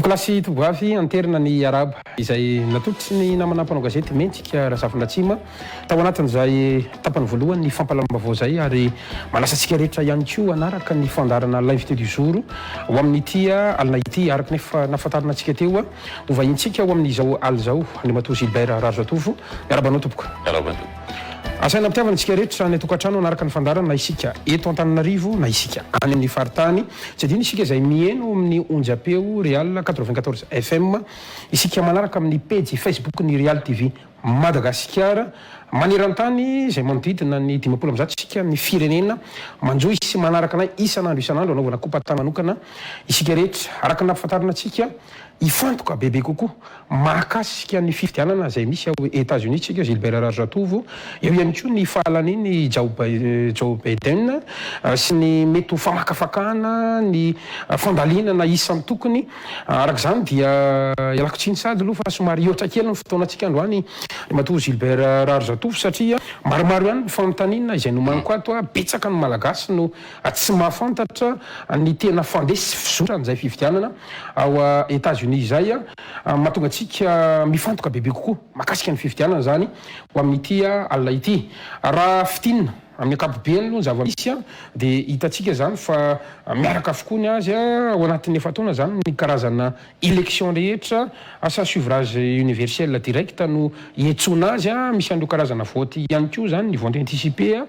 Tompokolahy sy tovovavy, anterina ny arahaba izay natolotry ny namana mpanao gazety Mendrika Razafindratsima tao anatin'izay tapany voalohany ny fampahalalam-baovao izay ary manasa antsika rehetra ihany koa hanaraka ny fandaharana L'invité du jour ho amin'ity alina ity araka ny efa nahafantarana antsika teo ho vahintsika ho amin'izao alina izao Andriamatoa Gilbert Raharizatovo. Miarahaba anao tompoko. Miarahaba tompoko. Asaina am-pitiavana isika rehetra any an-tokantrano hanaraka ny fandaharana na isika eto Antananarivo na isika any amin'ny faritany. Tsy adino isika izay miheno amin'ny onjam-peo Real 94 FM, isika manaraka amin'ny pejy Facebook ny Real TV Madagasikara. Maneran-tany izay manodidina ny 150 isika ny firenena manjohy sy manaraka anay isan'andro isan'andro anaovana kopa-tany manokana isika rehetra. Araka ny nampifantarina antsika, hifantoka bebe kokoa Mahakasika ny fifidianana izay misy ao Etazonia tsika, Gilbert Raharizatovo, eo ihany koa ny fahalanian'i Joe Biden sy ny mety ho famakafakana ny fandalinana isan-tokony. Araka izany dia ialako tsiny sady aloha fa somary hihoatra kely ny fotoanantsika androany Andriamatoa Gilbert Raharizatovo satria maromaro ihany ny fanontaniana izay nomaniko ato, betsaka ny Malagasy no tsy mahafantatra ny tena fandeha sy fizotran'izay fifidianana ao Etats-Unis izay mahatonga antsika mifantoka bebe kokoa mahakasika ny fifidianana izany ho amin'ity alina ity. Raha fintinina amin'ny ankapobeny aloha ny zava-misy dia hitantsika izany fa miaraka avokoa ny azy ao anatin'ny efa-taona izany ny karazana Election rehetra, asa suffrage universel direct no iantsoana azy, misy an'ireo karazana vote ihany koa izany, ny vote anticipé,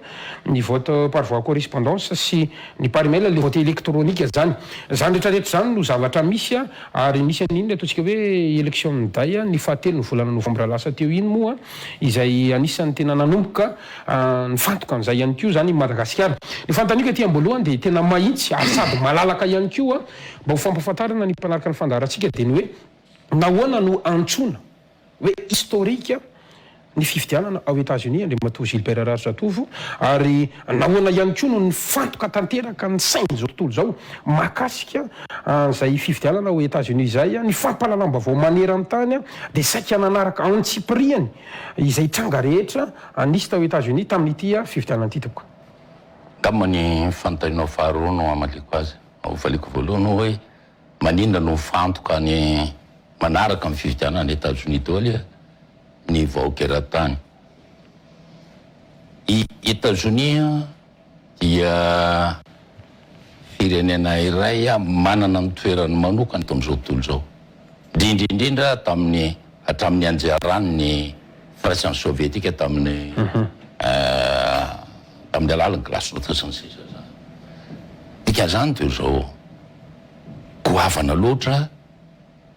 ny vote par voie correspondance sy ny par email, ilay vote électronique izany. Izany rehetra rehetra izany no zavatra misy ary misy an'iny ilay ataontsika hoe election ny day ny fahatelo ny volana novambra lasa teo iny moa izay anisan'ny tena nanomboka nifantoka an'izay ihany koa izany i Madagasikara. Ny fanontaniako aty am-boalohany dia tena mahitsy ary sady malalaka ihany koa Mba ho fampahafantarana ny mpanaraka ny fandaharantsika dia ny hoe nahoana no antsoina hoe historique ny fifidianana ao Etats-Unis Andriamatoa Gilbert Raharizatovo ary nahoana ihany koa no nifantoka tanteraka ny sain'izao tontolo izao mahakasika an'izay fifidianana ao Etats-Unis izay. Ny fampahalalam-baovao maneran-tany dia saika nanaraka antsipiriany izay tranga rehetra nisy tao Etats-Unis tamin'ity fifidianana ity tompoko. Angamba ny fanontanianao faharoa no hamaliako azy. Hovaliako voalohany hoe maninona no mifantoka ny manaraka ny fifidianana any Etazonia daholo ny vahoaka eran-tany. I Etazonia dia firenena iray manana ny toerany manokana eto amin'izao tontolo izao, indrindra indrindra tamin'ny hatramin'ny nianjeran'ny firaisana sovietika tamin'ny tamin'ny alalan'ny glasnost sy ny sisa izany. Dikan'izany dia izao, goavana loatra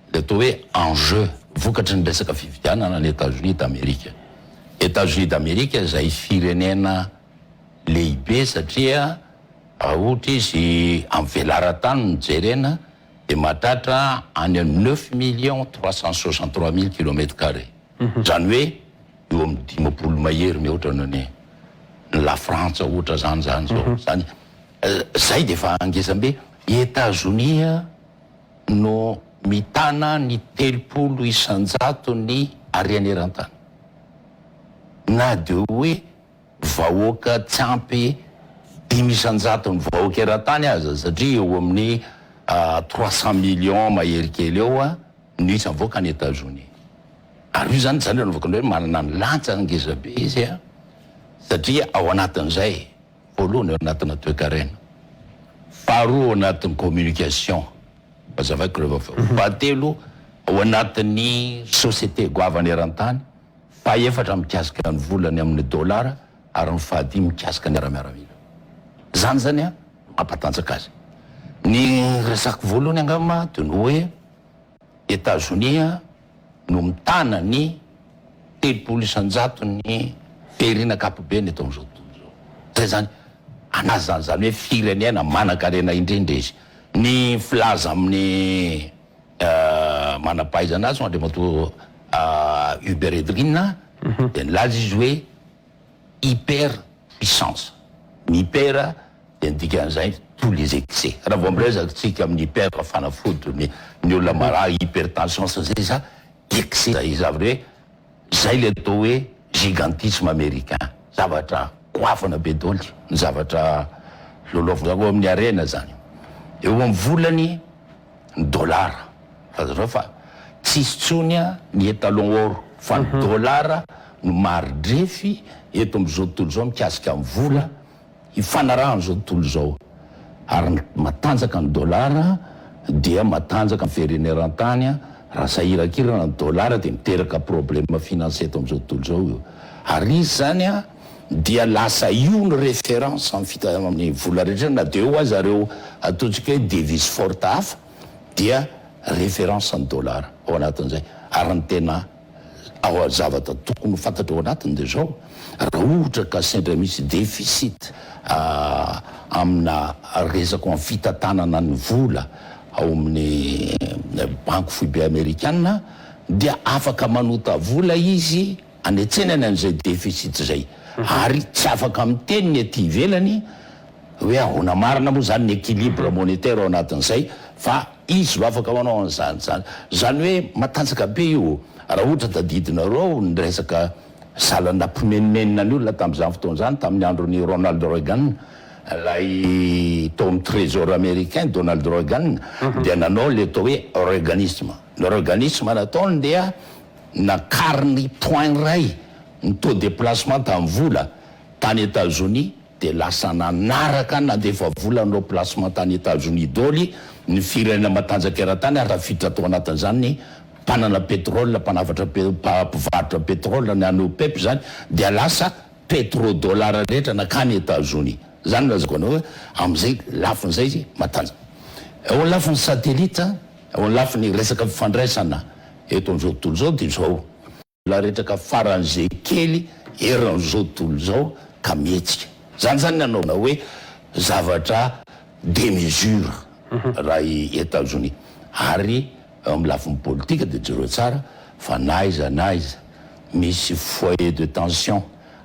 ilay atao hoe enjeu vokatry ny resaka fifidianana any Etazonia d'Amerika. Etazonia d'Amerika izay firenena lehibe satria raha ohatra izy amin'ny velaran-tany no jerena dia mahatratra any amin'ny neuf millions 363 mille kilomètres carrés. Izany hoe eo amin'ny 50 mahery mihoatra noho ny ny la Frantsa ohatra zany zany zao. Zany zay dia efa ngeza be. Etazonia no mitana ny 30 isan-jaton'ny harena eran-tany. Na dia hoe vahoaka tsy ampy 5 isan-jaton'ny vahoaka eran-tany aza satria eo amin'ny 300 millions mahery kely eo ny isan'ny vahoaka any Etazonia. Ary io zany, zany anaovako an'ilay hoe manana ny lanjany ngeza be izy a, satria ao anatin'izay, voalohany ao anatina toekarena, faharoa ao anatin'ny communication, hazavaiko rehefa avy eo, fahatelo ao anatin'ny société goavana eran-tany, fahefatra mikasika ny volany amin'ny dollar ary ny fahadimy mikasika ny ara-miaramila. Zany zany a mampatanjaka azy. Ny resako voalohany angamba dia ny hoe Etazonia no mitana ny 30 isan-jaton'ny fihariana ankapobeny eto amin'izao tontolo izao. Izay izany, anazy izany, izany hoe firenena manankarena indrindra izy. Ny filaza amin'ny manam-pahaizana azy, Andriamatoa Hubert Edrine, dia nilaza izy hoe hyper puissance. Ny hyper dia ny dikan'izay tous les excès. Raha vao miresaka tsika amin'ny hyper fanafody ny ny olona marary hypertension sy ny sisa, excès zay zavatra hoe zay le atao hoe gigantisme américain, zavatra goavana be daholo ny zavatra loloavina eo amin'ny harena zany. Eo amin'ny volany ny dollar. Fantatrao fa tsisy tsony ny étalon or fa ny dollar no mari-drefy eto amin'izao tontolo izao mikasika ny vola ifanarahan'izao tontolo izao. Ary ny matanjaka ny dollar dia matanjaka ny firenena eran-tany, raha sahirankirana ny dollar dia miteraka problème financier eto amin'izao tontolo izao io. Ary izy izany dia lasa io no référence amin'ny fita- amin'ny vola rehetra na dia eo aza ireo ataontsika hoe devise forte hafa dia référence ny dollar ao anatin'izay. Ary ny tena ao zavatra tokony ho fantatra ao anatiny dia izao, raha ohatra ka sendra misy déficit amina resaka amin'ny fitantanana ny vola ao amin'ny banky foibe amerikana dia afaka manota vola izy anetsenany an'izay déficit izay ary tsy afaka miteny ny aty ivelany hoe ahoana marina moa izany ny équilibre monétaire ao anatin'izay fa izy no afaka manao an'izany izany. Izany hoe matanjaka be io. Raha ohatra tadidinareo ny resaka sahala nampimenomenona ny olona tamin'izany fotoana izany tamin'ny andron'i Ronald Reagan, ilay tao amin'ny trésor américain Donald Reagan dia nanao ilay atao hoe Reaganisme. Ny Reaganisme nataony dia nakariny point iray ny taux de placement tamin'ny vola tany Etazonia dia lasa nanaraka nandefa vola hanao placement tany Etazonia doly ny firenena matanjaka eran-tany ary tafiditra tao anatin'izany ny mpanana pétrole, mpanafatra mpivarotra pétrole ny an'ny OPEP izany dia lasa pétrodollar rehetra nankany Etazonia. Izany no lazaiko anao hoe amin'izay lafiny izay izy matanjaka. Eo amin'ny lafiny satellite, eo amin'ny lafiny resaka fifandraisana eto amin'izao tontolo izao dia izao. Laretraka faran'izay kely eran'izao tontolo izao ka mihetsika. Izany izany ny anaovana hoe zavatra démesure raha i Etazonia. Ary eo amin'ny lafiny politika dia jereo tsara fa na aiza na aiza misy foyer de tension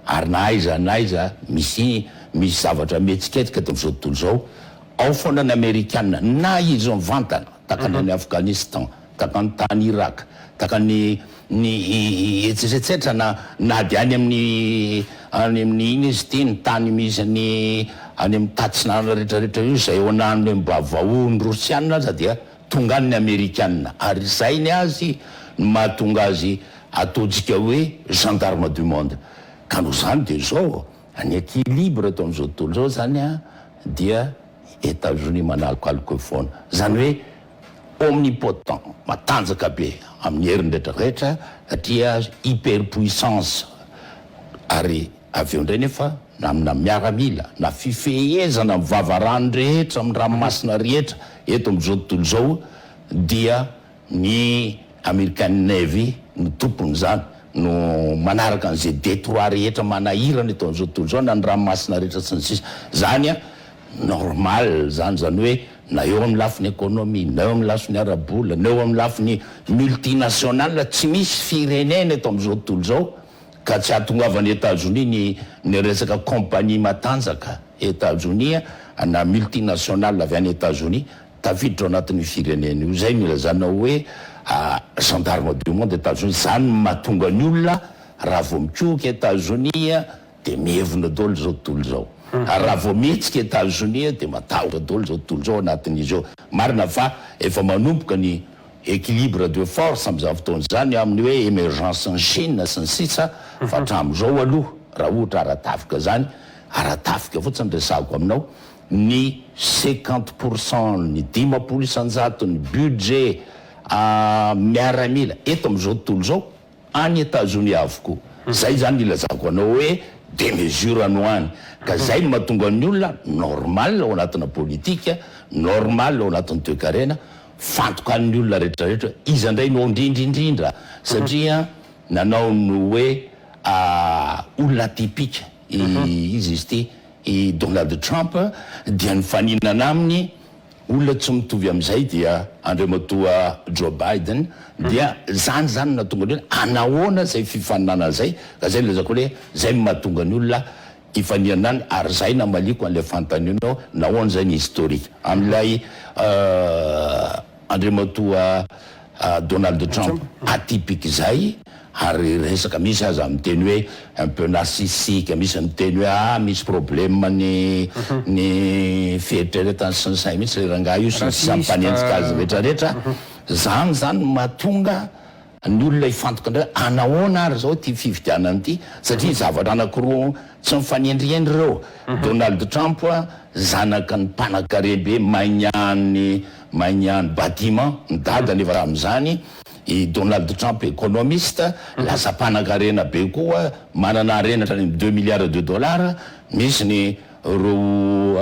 ary na aiza na aiza misy misy zavatra mihetsiketsika eto amin'izao tontolo izao, ao foana ny Amerikana na izy mivantana tahaka ny any Afghanistan, Tahaka ny tany Irak, tahaka ny ny etsetra etsetra na na dia any amin'ny any amin'ny inn izy ity ny tany misy ny any amin'ny tatsinanana rehetra rehetra io izay eo ananona eo mba vahohon'ny Rosiana aza dia tonga any ny Amerikana ary izay ny azy no mahatonga azy ataontsika hoe gendarme du monde ka noho izany dia izao ny équilibre eto amin'izao tontolo izao izany an dia Etazonia manalokaloka eo foana izany hoe Omnipotent, matanjaka be amin'ny heriny rehetra rehetra satria hyper puissance ary avy eo indray nefa na amina miaramila na fifehezana ny vavarano rehetra amin'ny ranomasina rehetra eto amin'izao tontolo izao dia ny American Navy no tompon'izany no manaraka an'izay detroit rehetra manahirana eto amin'izao tontolo izao na ny ranomasina rehetra sy ny sisa izany an Normal zany, zany hoe na eo amin'ny lafiny économie, na eo amin'ny lafiny ara-bola, na eo amin'ny lafiny multinational, tsy misy firenena eto amin'izao tontolo izao ka tsy hahatongavan'i Etazonia ny ny resaka compagnie matanjaka Etazonia na multinational avy any Etazonia tafiditra ao anatin'io firenena io. Izay no ilazana hoe gendarme du monde Etazonia. Izany no mahatonga ny olona raha vao mikohoka Etazonia dia mievona daholo izao tontolo izao. Ary raha vao mihetsika Etazonia dia matahotra daholo izao tontolo izao anatin'izy io. Marina fa efa manomboka ny équilibre de force amin'izany fotoana izany amin'ny hoe émergence ny Chine sy ny sisa fa hatramin'izao aloha raha ohatra ara-tafika izany, ara-tafika fotsiny resahako aminao, ny 50% ny 50% ny budget miaramila eto amin'izao tontolo izao Any Etazonia avokoa. Zay zany ilazako anao hoe demesure no any. Ka zay no mahatonga ny olona normal ao anatina politika, normal ao anatin'ny toekarena, fantokan'ny olona retraretra hoe iza ndray no ao indrindra indrindra satria nanao ny hoe olona atypique iza izy ity i Donald Trump dia nifaninana aminy Olona tsy mitovy amin'izay dia Andriamatoa Joe Biden dia zany zany no nahatonga ny olona anahoana zay fifaninanana zay ka zay no lazaiko hoe zay no mahatonga ny olona hifaninana any ary zay namaliako an'ilay fanontanianao nahoana zay ny historique amin'ilay Andriamatoa Donald Trump atypique zay ary resaka misy aza miteny hoe un peu narcissique, misy miteny hoe ah misy problème ny ny fieritreretany sy ny sainy mihitsy le rangahy io sy ny sisa mpanenjika azy retraretra. Zany zany no mahatonga ny olona hifantoka indray hoe anahoana ary zao ity fifidianana ity satria zavatra anakiroa tsy mifanendrihendry ireo. Donald Trump zanaka ny mpanakarem-be maignan-ny maignan-ny bâtiment, ny dadany efa tamin'izany, i Donald Trump économiste lasa mpanakarena be koa, manana harena hatrany amin'ny deux milliards de dollars, misy ny Ireo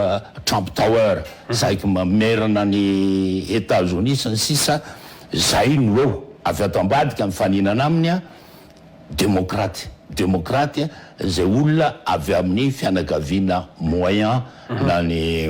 Trump Tower saiky mamerina an'i Etazonia sy ny sisa Zay no eo. Avy ato ambadika mifaninana aminy a, demokraty. Demokraty izay olona avy amin'ny fianakaviana moyen na ny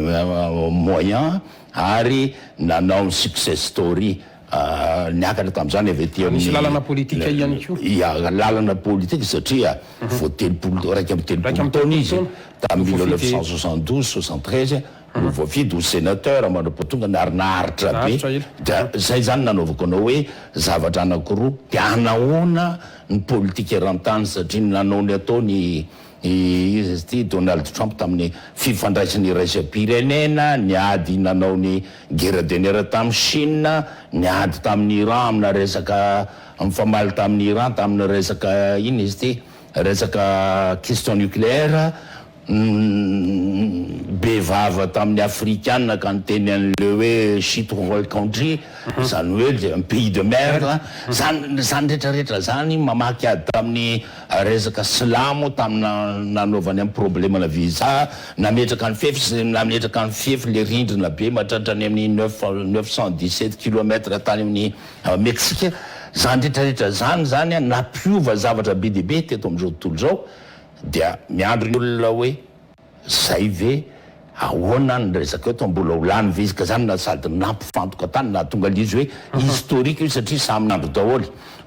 moyen ary nanao ny success story Niakatra tamin'izany avy aty amin'ny. Nisy lalana politika ihany koa. Ya, lalana politika satria vao 30, 31 taona izy tamin'ny 1972, 73 no voafidy ho sénateur mandra-pahatongany ary naharitra be. Dia izay izany nanaovako anao hoe zavatra anankiroa. Dia anahoana ny politika eran-tany satria nanao ny ataony Iza izy ity? Donald Trump tamin'ny fifandraisana iraisam-pirenena, niady nanao ny guerre de nerfs tamin'i Chine, niady tamin'i Iran amina resaka nifamaly tamin'i Iran tamin'ny resaka inona izy ity? Resaka question nucléaire, be vava tamin'ny Afrikana ka niteny an'ilay hoe shit hole country, izany hoe un pays de merde, zany zany rehetra rehetra zany mamaky ady tamin'ny Resaka silamo tamin'ny nanaovany amin'ny problemana visa, nametraka ny fefy sy nametraka ny fefy le rindrina be mahatratra any amin'ny neuf 917 kilomètre tany amin'ny Mexique. Zany rehetra rehetra zany zany nampiova zavatra be dia be teto amin'izao tontolo izao dia miandry ny olona hoe Zay ve? Ahoana ny resaka eto? Mbola ho lany ve izy? Ka zany na sady nampifantoka tany nahatonga le izy hoe historique io satria samy nandro daholo.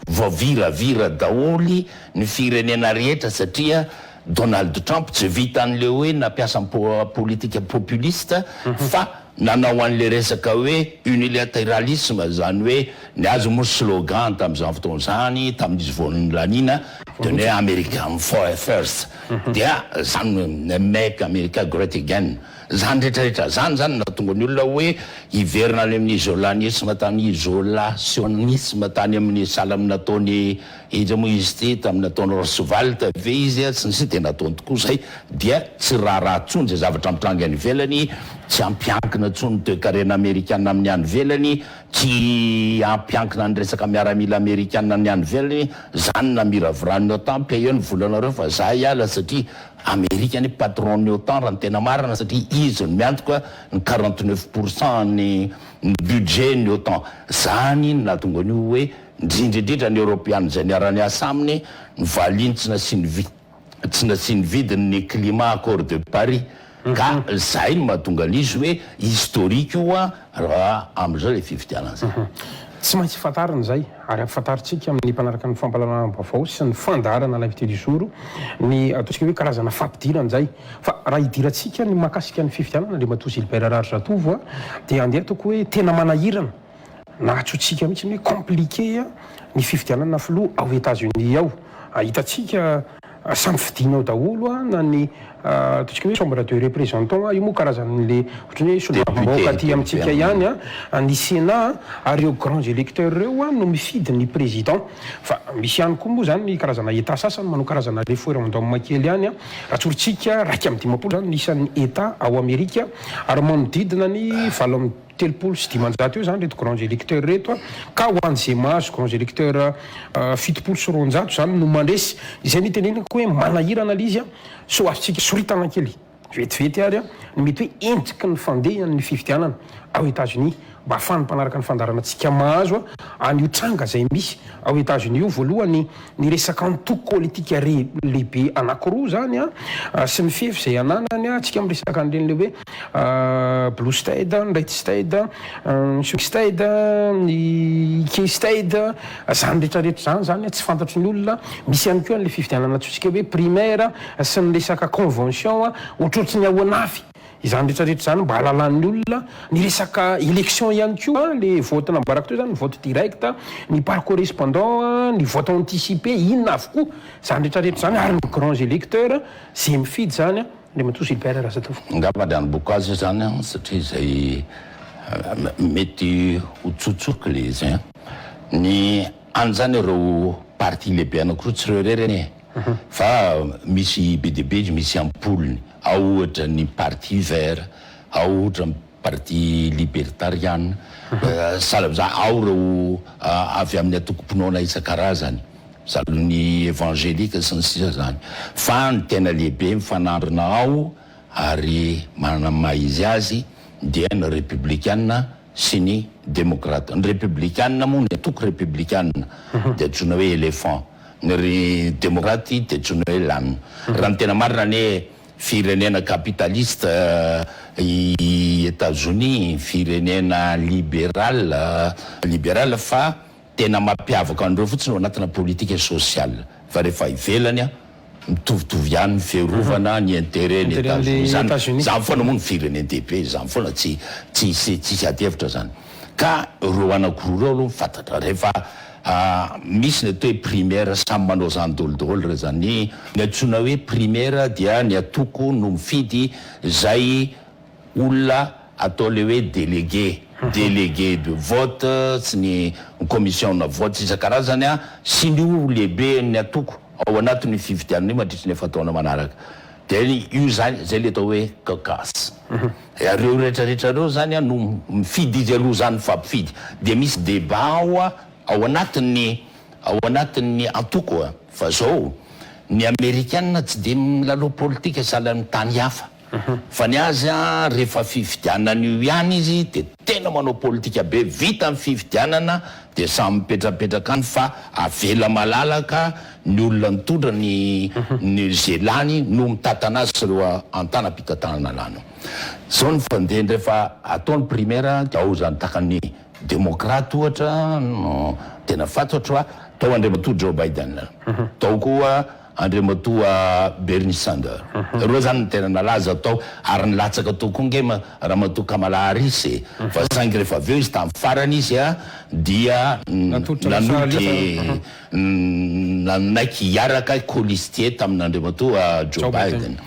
Voaviravira daholo ny firenena rehetra satria Donald Trump tsy vitan'le hoe nampiasa ny politique populiste fa nanao an'le resaka hoe unilateralisme zany hoe ny azy moa slogan tamin'izany fotoana izany tamin'izy vao nolaniana de ny hoe America first Dia zany hoe make America great again. Zany rehetra rehetra zany zany no nahatonga ny olona hoe hiverina any amin'ny isolanisme tany isolationnisme tany amin'ny sahala amin'ny nataony iza moa izy ity tamin'ny nataony Roosevelt ve izy sy ny sisa dia nataony tokoa izay dia tsy raharaha intsony izay zavatra mitranga any ivelany tsy hampiankina intsony ny toekarena amerikana amin'ny any ivelany Tsy hampiankina ny resaka miaramila amerikana ny any ivelany zany namiraviran'ny otan payer ny volanareo fa za hiala satria amerika anie patron ny otan raha ny tena marina satria izy no miantoka ny 49 pour cent ny budget ny otan zany no nahatonga an'io hoe indrindra indrindra ny eoropeana izay niara niasa aminy ny valiny tsy nasiany tsy nasiany vidiny ny climat accord de Paris ka zay no mahatonga an'izy hoe historique io an raha amin'izao le fifidianana zay. Tsy maintsy fantarina izay ary ampifantarintsika amin'ny mpanaraka ny fampahalalam-baovao sy ny fandaharana L'invité du jour ny ataontsika hoe karazana fampidirana izay. Fa raha hidirantsika ny mahakasika ny fifidianana Andriamatoa Gilbert Raharizatovo a, dia andeha ataoko hoe tena manahirana na antsointsika mihitsy hoe compliqué ny fifidianana filoha ao Etats-Unis ao. Hitantsika samy fidina ao daholo na ny ataontsika hoe chambre de representant, io moa karazan'le ohatran'ny hoe solombavambahoaka aty amintsika ihany, ny Sénat ary ireo grands électeurs ireo no mifidy ny président. Fa misy ihany koa moa izany ny karazana Etat sasany manao karazana référendum kely ihany. Raha tsorintsika, 51 izany ny isan'ny Etat ao Amerika ary manodidina ny 538 eo izany ireto grands électeurs ireto ka ho an'izay mahazo grands électeurs 270 izany no mandresy. Izay no itenenako hoe manahirana ilay izy, sao azontsika soritana kely vetivety ary ny mety hoe endriky ny fandehan'ny fifidianana ao Etats-Unis mba ahafahan'ny mpanaraka ny fandaharanantsika mahazo an'io tranga izay misy ao Etats-Unis io. Voalohany ny resaka antoko politika re lehibe anakiroa izany sy ny fefy izay ananany, tsika miresaka an'ireny le hoe blue state, ny red state, ny swing state, ny key state, izany rehetra rehetra izany izany tsy fantatry ny olona. Misy ihany koa an'ilay fifidianana antsointsika hoe primaire sy ny resaka convention, ohatrohatry ny ahoana avy Izany rehetra rehetra izany mba hahalalan'ny olona ny resaka élection ihany koa, le vote nambarako teo izany, ny vote direct, ny par correspondant, ny vote anticipé, inona avokoa izany rehetra rehetra izany ary ny grands électeurs izay mifidy izany Andriamatoa Gilbert Razatovo. Angamba ny hanomboka azy izany an, satria izay Mety ho tsotsoriko le izy an. Ny any zany ireo parti lehibe anakiroa tsy ireo irery anie fa misy be dia be izy, misy am-polony. Ao ohatra ny parti vert, ao ohatra ny parti libertarian, sahala amin'izany, ao ireo avy amin'ny antokom-pinoana isan-karazany, sahala ny evangelique sy ny sisa zany. Fa ny tena lehibe mifanandrina ao ary manana ny maha izy azy dia ny repoblikana sy ny demokrata. Ny repoblikana moa, ny antoko repoblikana dia antsoina hoe éléphant, ny ry demokraty dia antsoina hoe l'âne. Raha ny tena marina anie firenena capitaliste i Etazonia, firenena liberal, liberal fa Tena mampiavaka an'ireo fotsiny ao anatina politika sociale fa rehefa ivelany an, mitovitovy ihany ny fiarovana ny interet ny Etats-Unis. Zany foana moa ny firenen-dehibe, zany foana tsy tsisy tsisy ady hevitra zany. Ka ireo anakiroa ireo aloha no fantatra. Rehefa misy ny atao hoe primaire samy manao zany daholo daholo ireo zany. Ny antsoina hoe primaire dia ny antoko no mifidy zay olona atao le hoe délégué, délégué de vote sy ny commission na vote isan-karazany sy ny ho lehiben'ny antoko ao anatin'io fifidianana io mandritry ny efa-taona manaraka. Dia io izany, izay le atao hoe caucus. Ireo rehetra rehetra ireo izany no mifidy izy aloha izany mifampifidy. Dia misy débat ao ao anatin'ny ao anatin'ny antoko fa zao ny amerikana tsy dia milalao politika sahala amin'ny tany hafa. Fa ny azy an, rehefa fifidianana io ihany izy dia tena manao politika be, vita ny fifidianana dia samy mipetrapetraka any fa avela malalaka ny olona nitondra ny ny ze lany no mitantana azy sy ireo antanam-pitantanana lany eo. Zao ny fandehany rehefa atao ny primaire dia ao zany tahaka ny demokraty ohatra no tena fantatro fa tao Andriamatoa Joe Biden, tao koa Andriamatoa Bernie Sanders. Ireo izany no tena nalaza tao ary nilatsaka tao koa nge Ramatoa Kamala Harris e. Fa saingy rehefa avy eo izy tamin'ny farany izy dia nanolotra nanaiky hiaraka colistier tamin'Andriamatoa Joe Biden.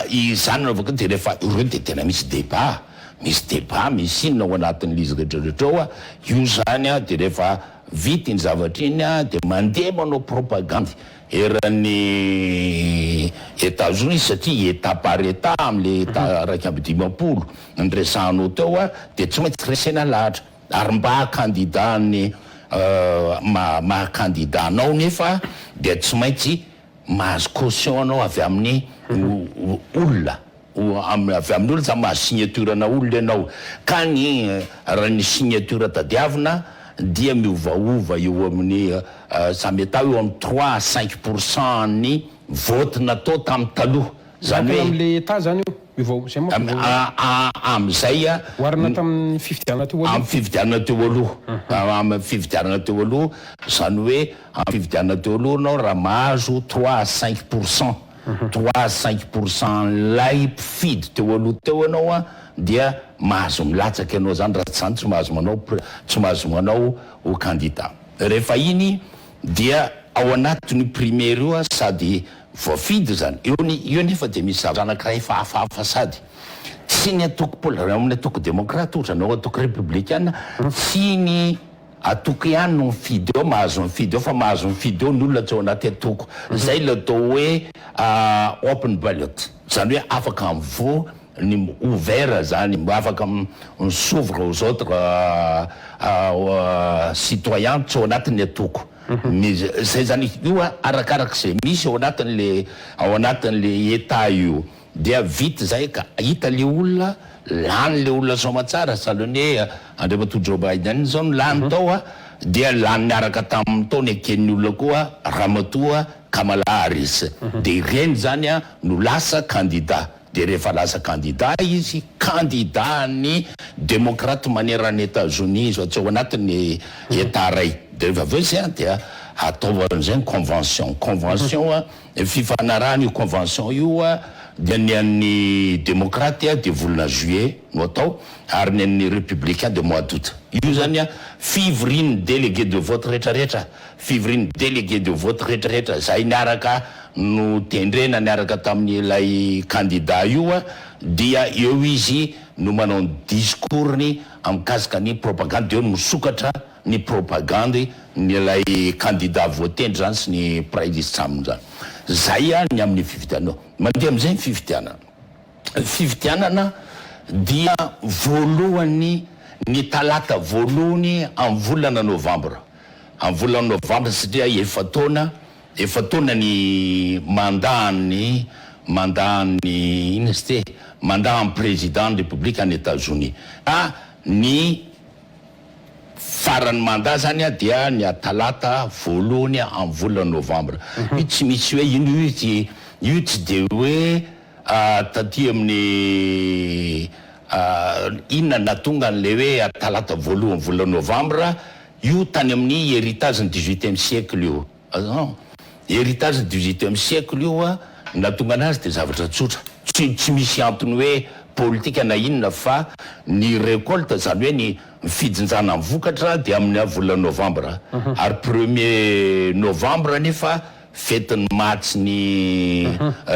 Izany no navoaka dia rehefa ireo dia tena misy débat, misy débat, misy inona ao anatin'ilay izy rehetra rehetra ao. Io izany dia rehefa vita iny zavatra iny dia mandeha manao propagandy Eran'ny Etazonia satria Etat par Etat amin'ilay Etat 51 niresahanao teo dia tsy maintsy resena lahatra ary mba haha candidat ny maha candidat anao nefa dia tsy maintsy mahazo caution anao avy amin'ny olona avy amin'ny olona zany mahazo signature na olona ianao ka ny raha ny signature tadiavina dia miovaova eo amin'ny samy atao eo amin'ny trois à cinq pour cent an'ny vote natao tamin'ny taloha zany hoe amle état zany io miovaova zay manko amin'izay oharina tamin'ny fifidianana teo aloha amin'ny fifidianana teo aloha amin'ny fifidianana teo aloha zany hoe amin'ny fifidianana teo aloha ianao raha mahazo trois à cinq pour cent Trois à cinq pour cent an'ilay mpifidy teo aloha teo ianao an, dia mahazo milatsaka ianao zany, raha tsy zany tsy mahazo manao tsy mahazo manao ho candidat. Rehefa iny dia ao anatin'io primaire io an, sady voafidy zany, eo ny eo nefa dia misy zavatra anankiray efa hafahafa sady tsy ny antoko pol raha ao amin'ny antoko demokraty ohatra na ao antoko repoblikana, tsy ny Atoko ihany no mifidy eo, mahazo mifidy eo fa mahazo mifidy eo ny olona tsy ao anaty atoko. Zay ilay atao hoe open ballot, zany hoe afaka mivoha ny ouvert zany, afaka mi-s'ouvre aux autres citoyens tsy ao anatin'ny atoko. Zay zany, io arakarak'izay misy ao anatin'le ao anatin'le Etat io. Dia vita izay ka hita le olona, lany le olona soamatsara, sahalan'ny hoe Andriamatoa Joe Biden izao no lany tao a, dia lany niaraka taminy tao neken'ny olona koa Ramatoa Kamala Harris. Dia ireny izany a no lasa kandida. Dia rehefa lasa kandida izy, kandida an'ny demokraty manerana an'i Etazonia izy fa tsy ao anatin'ny Etat iray. Dia rehefa avy eo izay dia atao an'izay ny convention. Convention a. Ny fifanarahana io convention io Dia ny an'ny demokraty dia volana juillet no atao ary ny an'ny républicain dia mois d'août. Io zany fivorian'ny délégué de vote retraretra, fivorian'ny délégué de vote retraretra zay niaraka notendrena niaraka tamin'ilay candidat io dia eo izy no manao ny discours-ny mikasika ny propagande dia eo no misokatra ny propagandy ny ilay candidat voatendry zany sy ny mpiray lisitra aminy zany. Zay ny amin'ny fifidianana. Mandeha amin'izay ny fifidianana. Fifidianana dia voalohany ny talata voalohany amin'ny volana novambra. Amin'ny volana novambra satria efa-taona, efa-taona ny mandat an'ny, mandat an'ny, inona izy ity e? Mandat an'ny président ny République any Etazonia. Ka ny Faran'ny mandat zany dia ny talata voalohany amin'ny volana novambra. Io tsy misy hoe ino io tsy io tsy dia hoe taty amin'ny inona nahatonga an'ilay hoe talata voalohany volana novambra, io tany amin'ny héritage ny dix-huitième siècle io. Non, héritage du dix-huitième siècle io a, ny nahatonga anazy dia zavatra tsotra, tsy tsy misy antony hoe politika na inona fa ny récolte izany hoe ny fijinjana ny vokatra dia amin'ny volana novembre ary premier novembre anefa fetin'ny maty sy ny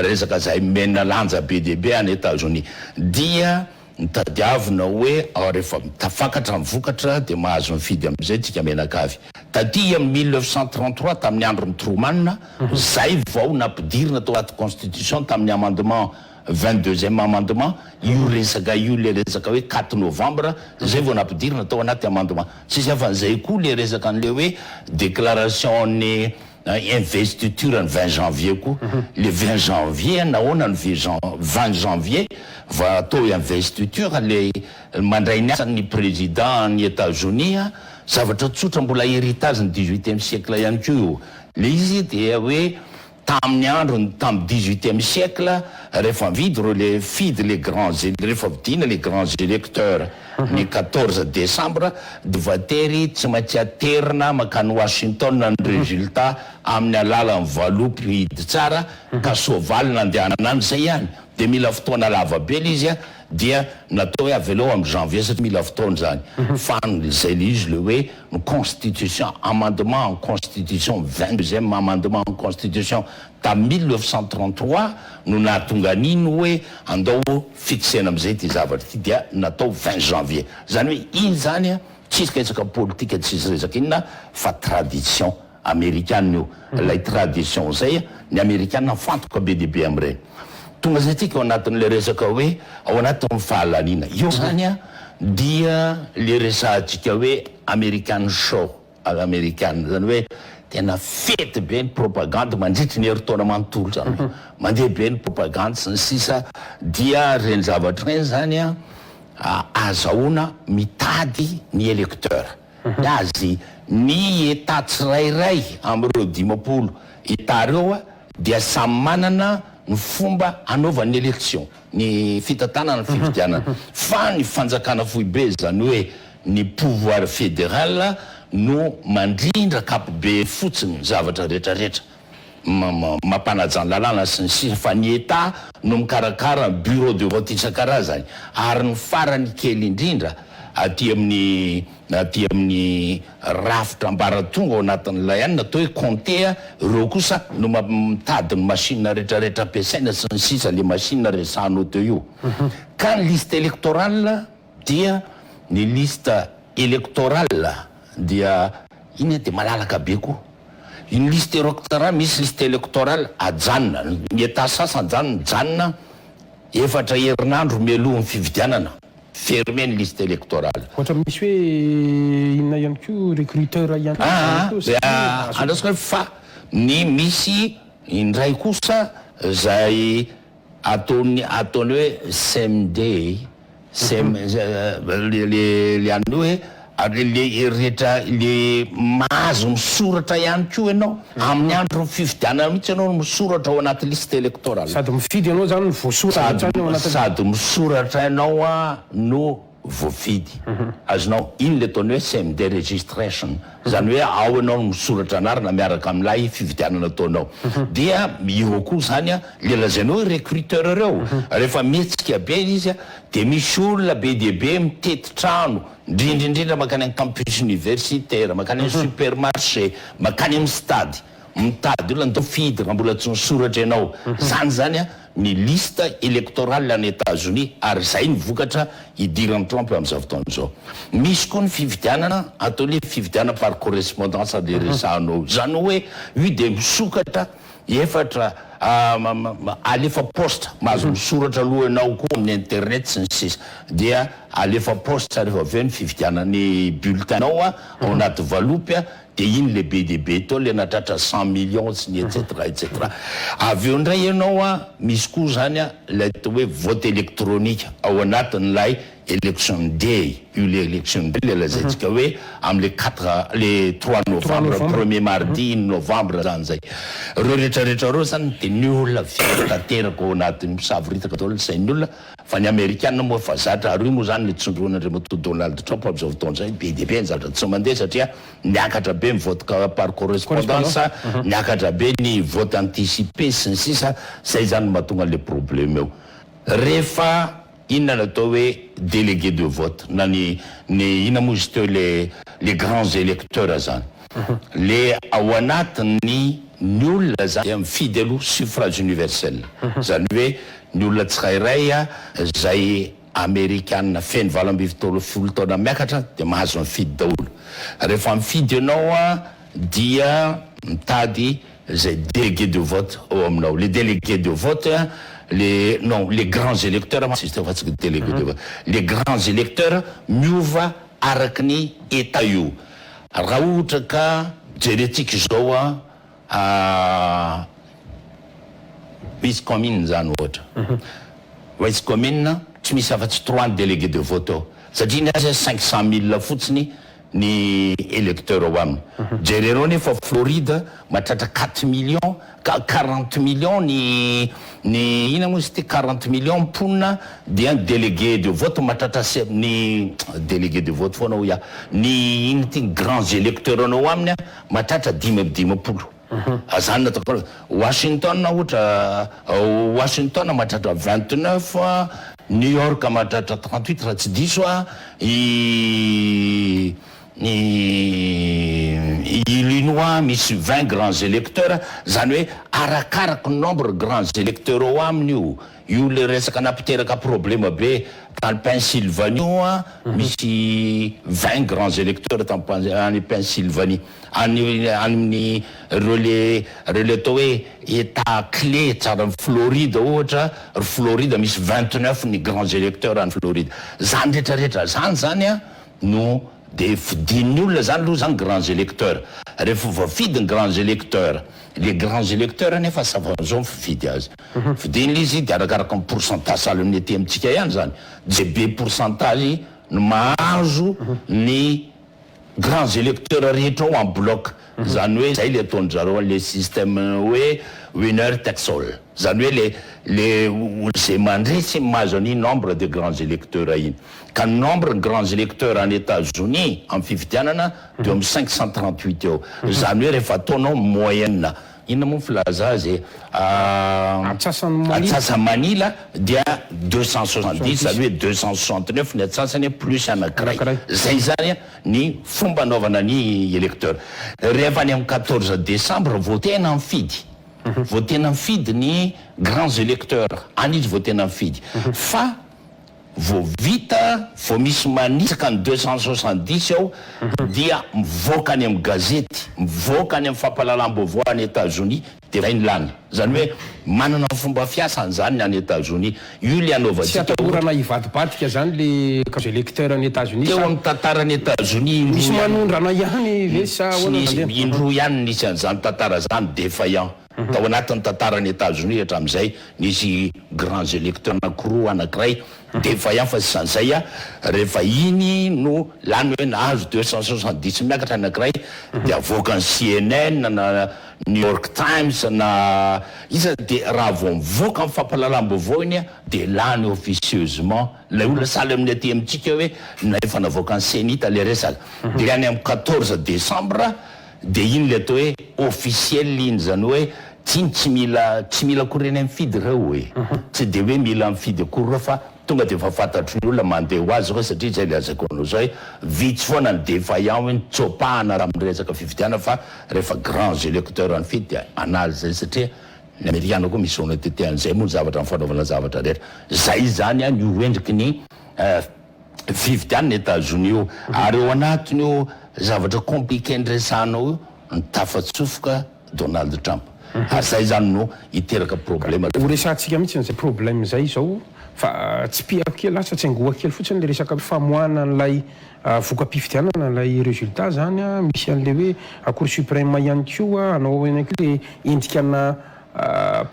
resaka izay omena lanja be dia be any Etazonia dia Ny tadiavina hoe rehefa tafakatra ny vokatra dia mahazo mifidy amin'izay tsika mianakavy. Taty amin'ny 1933 tamin'ny andron'i Truman zay vao nampidirina tao anaty constitution tamin'ny amendement 22ème amendement io resaka io le resaka hoe 4 novembre zay vao nampidirina tao anaty amendement. Tsisy afa-n'izay koa le resaka an'le hoe déclaration ny Investiture ny 20 janvier koa, le 20 janvier nahoana no 20 janvier vao atao investiture le mandray ny asany ny président ny Etazonia, zavatra tsotra mbola héritage ny 18 ème siècle ihany koa io, le izy dia hoe tamin'ny androny tamin'ny 18 ème siècle rehefa mividy ireo le fidy le grands rehefa vidiana les grands électeurs Ny 14 desambra dia voatery tsy maintsy aterina mankany Washington ny résultat amin'ny alalan'ny valopy hidy tsara ka soavaly nandehanana any izay ihany dia mila fotoana lava be ilay izy dia natao hoe avelao amin'ny janvier satria mila fotoana izany fa izay ilay izy ilay hoe ny constitution amendement en constitution 22e amendement en constitution Tamin'ny 1933 no nahatonga an'iny hoe andao fixena amin'izay ity zavatra ity dia natao 20 janvier. Izany hoe iny izany tsisy resaka politika tsisy resaka inona fa tradition amerikana io. Ilay tradition izay ny amerikana mifantoka be dia be amin'ireny. Tonga izay tsika ao anatin'ilay resaka hoe ao anatin'ny fahalaniana. Io izany dia ilay resahantsika hoe American show. À l'amerikana, izany hoe tena fety be ny propagandy mandritry ny herintaona manontolo izany hoe mandeha be ny propagandy sy ny sisa dia ireny zavatra ireny izany an azahoana mitady ny électeur ny azy ny état tsirairay amin'ireo 50 état ireo dia samy manana ny fomba hanaovany ny élection ny fitantanana ny fifidianana fa ny fanjakana foibe izany hoe ny pouvoir fédéral no mandrindra ankapobe fotsiny ny zavatra retraretra mampanaja ny lalàna sy ny sisa fa ny Etat no mikarakara ny bureau de vote isan-karazany ary ny farany kely indrindra aty amin'ny aty amin'ny rafitra ambaratonga ao anatin'ilay any natao hoe comté ireo kosa no mitady ny machine retraretra ampiasaina sy ny sisa le machine resahanao teo io ka ny liste électorale Dia ny liste électorale dia iny dia malalaka be koa. Iny liste électorale, misy liste électorale ajanona, ny Etat sasany zany mijanona efatra herinandro mialoha ny fifidianana, fermé ny liste électorale. Ohatra misy hoe inona ihany koa recruteur ihany koa zany koa satria azo. Andrasako hoe fa ny misy indray kosa zay Ataony ataony hoe same day same le le le an'ny hoe ary le rehetra le mahazo misoratra ihany koa ianao amin'ny andron'ny fifidianana mihitsy ianao no misoratra ao anaty liste électorale. Sady mifidy ianao zany no voasoratra hatrany ao anatin'ny. Sady misoratra ianao no. voafidy. Azonao, iny le ataony hoe same day registration, zany hoe ao ianao no misoratra anarana miaraka amin'ilay fifidianana ataonao. Dia eo koa zany an, le lazainao hoe recruteur reo, rehefa mihetsika be izy an, de misy olona be dia be mitety trano, indrindra indrindra mankany amin'ny campus universitaire, mankany amin'ny supermarché, mankany amin'ny stade. Mitady olona ndao fidy raha mbola tsy nisoratra ianao. Zany zany an ny liste électorale any Etazonia ary zay ny vokatra idiran'i Trump amin'izao fotoana izao. Misy koa ny fifidianana atao le fifidianana par correspondance le resahanao io. Zany hoe io dia misokatra efatra alefa poste, mahazo misoratra aloha ianao koa amin'ny internet sy ny sisa dia alefa poste rehefa avy eo ny fifidianana ny bulletin nao ao anaty valopy De iny le be dia be teo le natratra 100 millions sy ny etc etc. Avy eo indray ianao an, misy koa zany an ilay atao hoe vote électronique ao anatin'ilay election day, io le election day le lazaintsika hoe amle quatre le trois novembre, premier mardi iny novembre zany zay. Reo retraretra reo zany de ny olona very tanteraka ao anatin'ny misavoritaka daholo ny sain'ny olona Fa ny Amerikana moa efa zatra ary io moa izany ny tsindron'Andriamatoa Donald Trump amin'izao fotoana izao, be dia be ny zavatra tsy mandeha satria niakatra be ny vote par correspondance, niakatra be ny vote anticipé sy ny sisa, izay izany no mahatonga an'ilay problème eo. Rehefa inona no atao hoe délégué de vote na ny ny inona moa izy teo le les grands électeurs izany, le ao anatin'ny ny olona izany dia mifidy aloha suffrage universel, izany hoe Ny olona tsirairay izay Amerikana feno 18 taona miakatra dia mahazo mifidy daholo. Rehefa mifidy ianao dia mitady izay délégué de vote ao aminao. Les délégués de vote, les non les grands électeurs mantsy izy teo fa tsy délégué de vote. Les grands électeurs miova araky ny État io. Raha ohatra ka jerentsika izao Misy commune zany ohatra, misy commune tsy misy afa-tsy trois ny délégué de vote ao, satria ny azy 500 000 fotsiny ny électeur ao aminy, jereo nefa Floride mahatratra 4 millions, 40 millions ny ina moa izy ity, 40 millions mponina, dia ny délégué de vote mahatratra ny délégué de vote foana hoy aho, ny ino ty, grands électeurs anao aminy mahatratra 55. Zany no ataoko. Washington ohatra, Washington mahatratra 29, New York mahatratra 38 raha tsy diso aho, i i Illinois misy 20 grands électeurs, zany hoe arakaraky nombre grands électeurs ao aminy io. Io le resaka nampiteraka problema be tany Pennsylvanie io an, misy 20 grands électeurs tany any Pennsylvanie, any amin'ny reo le reo le atao hoe état clé tsara ny Floride ohatra, ry Floride misy 29 ny grands électeurs any Floride. Zany retraretra zany zany an no de fidin'ny olona zany aloha zany grands électeurs. Rehefa voafidy ny grands électeurs, les grands électeurs nefa savan'izao mifidy azy. Fidiny le izy de arakaraka ny pourcentage sahala amin'ny aty amintsika ihany zany, zay be pourcentage no mahazo ny grands électeurs rehetra ao en bloc. Zany hoe zay le ataon-dry zareo an'le système hoe winner takes all. Zany hoe le zay mandresy mahazo an'iny nombre de grands électeurs iny. Ka ny nombre ny grands électeurs any Etazonia amin'ny fifidianana de eo amin'ny 538 eo. Zany hoe rehefa ataonao moyenne, inona moa ny filaza azy e, Atsasany manila. Atsasany manila dia 270, zany hoe 269 ny atsasany plus anankiray. Anankiray. Zay zany ny fomba anaovana ny électeur. Rehefa any amin'ny 14 décembre vao tena mifidy, vao tena mifidy ny grands électeurs, any izy vao tena mifidy. Fa vao vita, vao misy manitsaka ny 270 ao dia mivoaka any amin'ny gazety, mivoaka any amin'ny fampahalalam-baovao any Etazonia de zay ny lany. Zany hoe manana fomba fiasany zany ny any Etazonia. Io le Tsy anaovantsika atahorana hivadibadika zany le grands électeurs any Etazonia teo sa amin'ny tantaran'i Etazonia indroa misy ihany manondrana ihany ve sa tsy ahoana nisy mandeha? Indroa ihany nisy an'izany tantara zany, défaillant. Tao anatin'ny tantaran'i Etazonia hatramin'izay, nisy grands électeurs anankiroa, anankiray défaillant fa tsy izany a, rehefa iny no lany hoe nahazo 270 miakatra anankiray dia avoakan'ny CNN na New York Times na iza, dia raha vao mivoaka amin'ny fampahalalam-baovao iny a, dia lany officieusement ilay olona. Sahala amin'ny aty amintsika hoe na efa navoakan'ny CENI-T ilay resaka, dia any amin'ny 14 décembre dia iny ilay atao hoe officiel iny, izany hoe tsy iny tsy mila akory eny mifidy ireo e, tsy dia hoe mila mifidy akory ireo fa tonga dia efa fantatry ny olona mandeha ho azy ireo, satria zay le lazaiko anao zay, vitsy foana ny défaillant hoe nitsopahana raha miresaka fifidianana, fa rehefa grands électeurs nifidy dia anazy zay, satria ny Amerikana koa misy honnêteté an'izay moa ny zavatra ny fanaovana zavatra rehetra zay zany a, ny ho endriky ny fifidianana Etazonia io. Ary eo anatiny io zavatra compliqué nyresahanao io ny tafatsofoka Donald Trump, ary zay zany no hiteraka problème. Ho resahantsika mihitsy n'izay problème zay zao, fa tsy piako kely, lasa tsy angoa kely fotsiny le resaka famoahana an'ilay voka-pifidianana, ilay résultat zany a. Misy an'le hoe Cour suprême ihany koa anao ihany koa le endrika na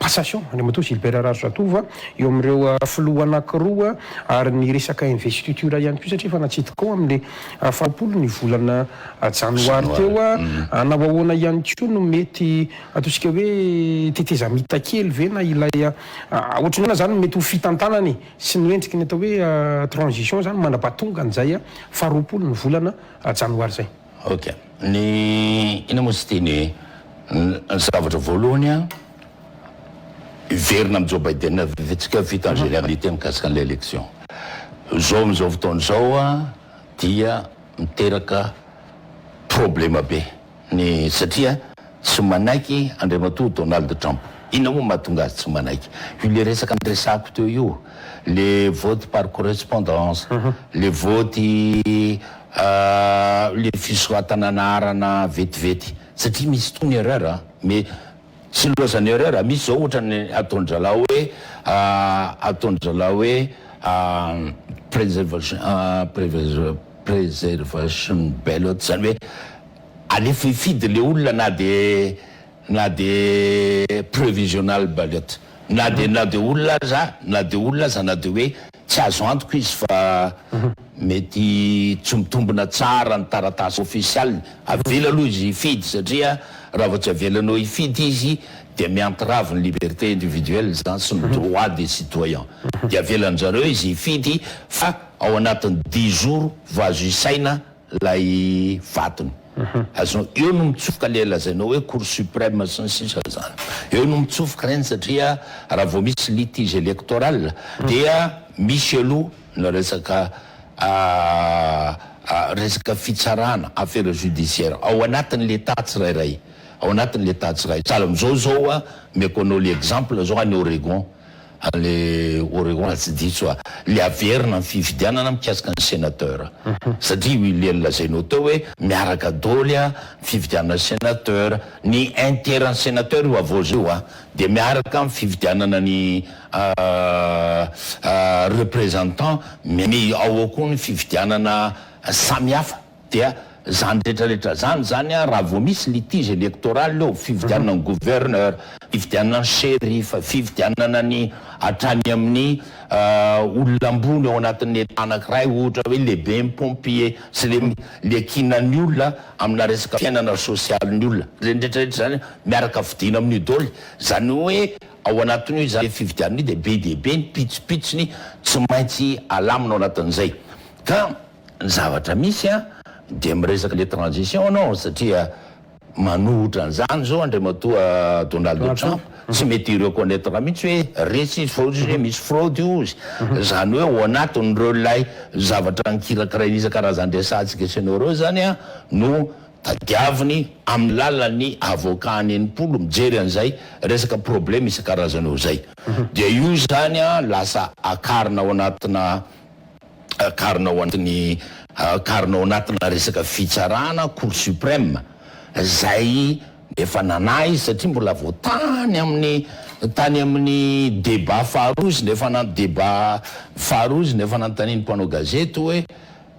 passation Andriamatoa Gilbert Raharizatova eo amin'ireo filoha anankiroa, ary ny resaka investiture ihany koa, satria efa natsidika ao amin'le 20 ny volana janoary teo a. Anao ahoana ihany koa no mety ataontsika hoe tetezamita kely ve na ilay ohatry ny ahoana zany mety ho fitantanany sy ny endriky ny atao hoe transition zany mandra-pahatonga an'izay 20 ny volana janoary zay? Ok, ny ina moa sy teny, ny zavatra voalohany a, hiverina amy Joe Biden tsika vita en généralité mikasika an'le élection zao. Am'izao fotoana zao a, dia miteraka problema be ny satria tsy manaiky Andriamatoa Donald Trump. Inona moa mahatonga azy tsy manaiky io? Le resaka nyresako teo io, le vote par correspondance, le vote, le fisoratana anarana vetivety, satria misy tony erreur a, mais tsy lozany erreur. Misy zao ohatra ny ataon-dralahy hoe preservation ballot, zany hoe alefa hifidy le olona na de provisional ballot, na de olona aza na de hoe tsy azo antoko izy fa mety tsy mitombona tsara ny taratasy ofisialy, avela aloha izy hifidy, satria raha vao tsy avelanao hifidy izy de mi-entrave ny liberté individuelle zany sy ny droit des citoyens. De avelan-jareo izy hifidy fa ao anatin'ny 10 jours vo azo isaina lay vatony azonao. Eo no mitsofoka le lazainao hoe Cour suprême sy ny sisa zany, eo no mitsofoka reny, satria raha vao misy litige électoral dia misy aloha ny resaka fitsarana, affaire judiciaire ao anatin'ny l'état tsirairay, ao anatin'ny l'état tsiray. Sahala am'izao zao a, meko anao le exemple zao any Oregon, le Oregon raha tsy diso a, le averina ny fifidianana mikasika ny sénateur, satria le lazainao teo hoe miaraka daoly a fifidianana sénateur, ny un tiers ny sénateur io avozy io a, de miaraka amy fifidianana ny représentant mi ao koa ny fifidianana samihafa. Dia zany rehetrarehetra zany a, raha vao misy litige électoral eo, fifidianana ny gouverneur, fifidianana ny shérif, fifidianana ny hatrany amin'ny olona ambony ao anatin'ny état anankiray, ohatra hoe lehibe ny pompier sy le kinan'ny olona amina resaka fiainana sosialy ny olona reny rehetrarehetra zany miaraka fidina amin'io daoly. Zany hoe ao anatin'io zany fifidianana io de be dia be ny pitsopitsony tsy maintsy alamina ao anatin'izay. Ka ny zavatra misy a, de miresaka le transition anao, satria manohitra an'izany zao Andriamatoa Donald Trump, tsy mety reconnaître mihitsy hoe resy izy, fa ozy hoe misy fraude io izy. Zany hoe ao anatin'ireo lay zavatra nikirakirainy isan-karazany resantsika sy anao reo zany a, no tadiaviny amin'ny lalan'ny avocat any 60 mijery an'izay resaka problème isan-karazany eo zay. Dia io zany a, lasa akarina ao anatina akarina ao anatiny akarina ao anatina resaka fitsarana, Cour suprême zay efa nanahy izy, satria mbola vao tany amin'ny débat faharoa izy nefa na débat faharoa izy nefa nanontaniany mpanao gazety hoe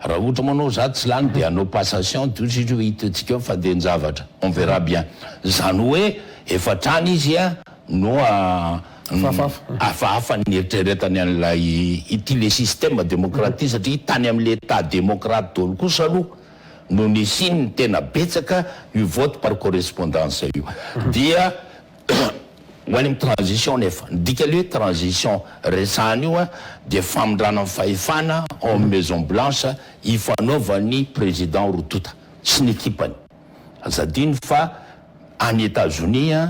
raha ohatra manao za tsy lany de hanao passation, de ozy izy hoe hitantsika eo fandehan-javatra, on verra bien. Zany hoe Efa hatrany izy no hafahafa ny eritreretany an'ilay ity le système démocratique satria tany amin'le Etat démocrate daholo kosa aloha no nisian'ny tena betsaka io vote par correspondance io. Dia ho any amin'ny transition nefa. Ny dikan'le hoe transition resahana io dia famindrana ny fahefana ao amin'ny Maison Blanche ifanaovan'ny président roa tonta sy ny ekipany. Aza adino fa any Etazonia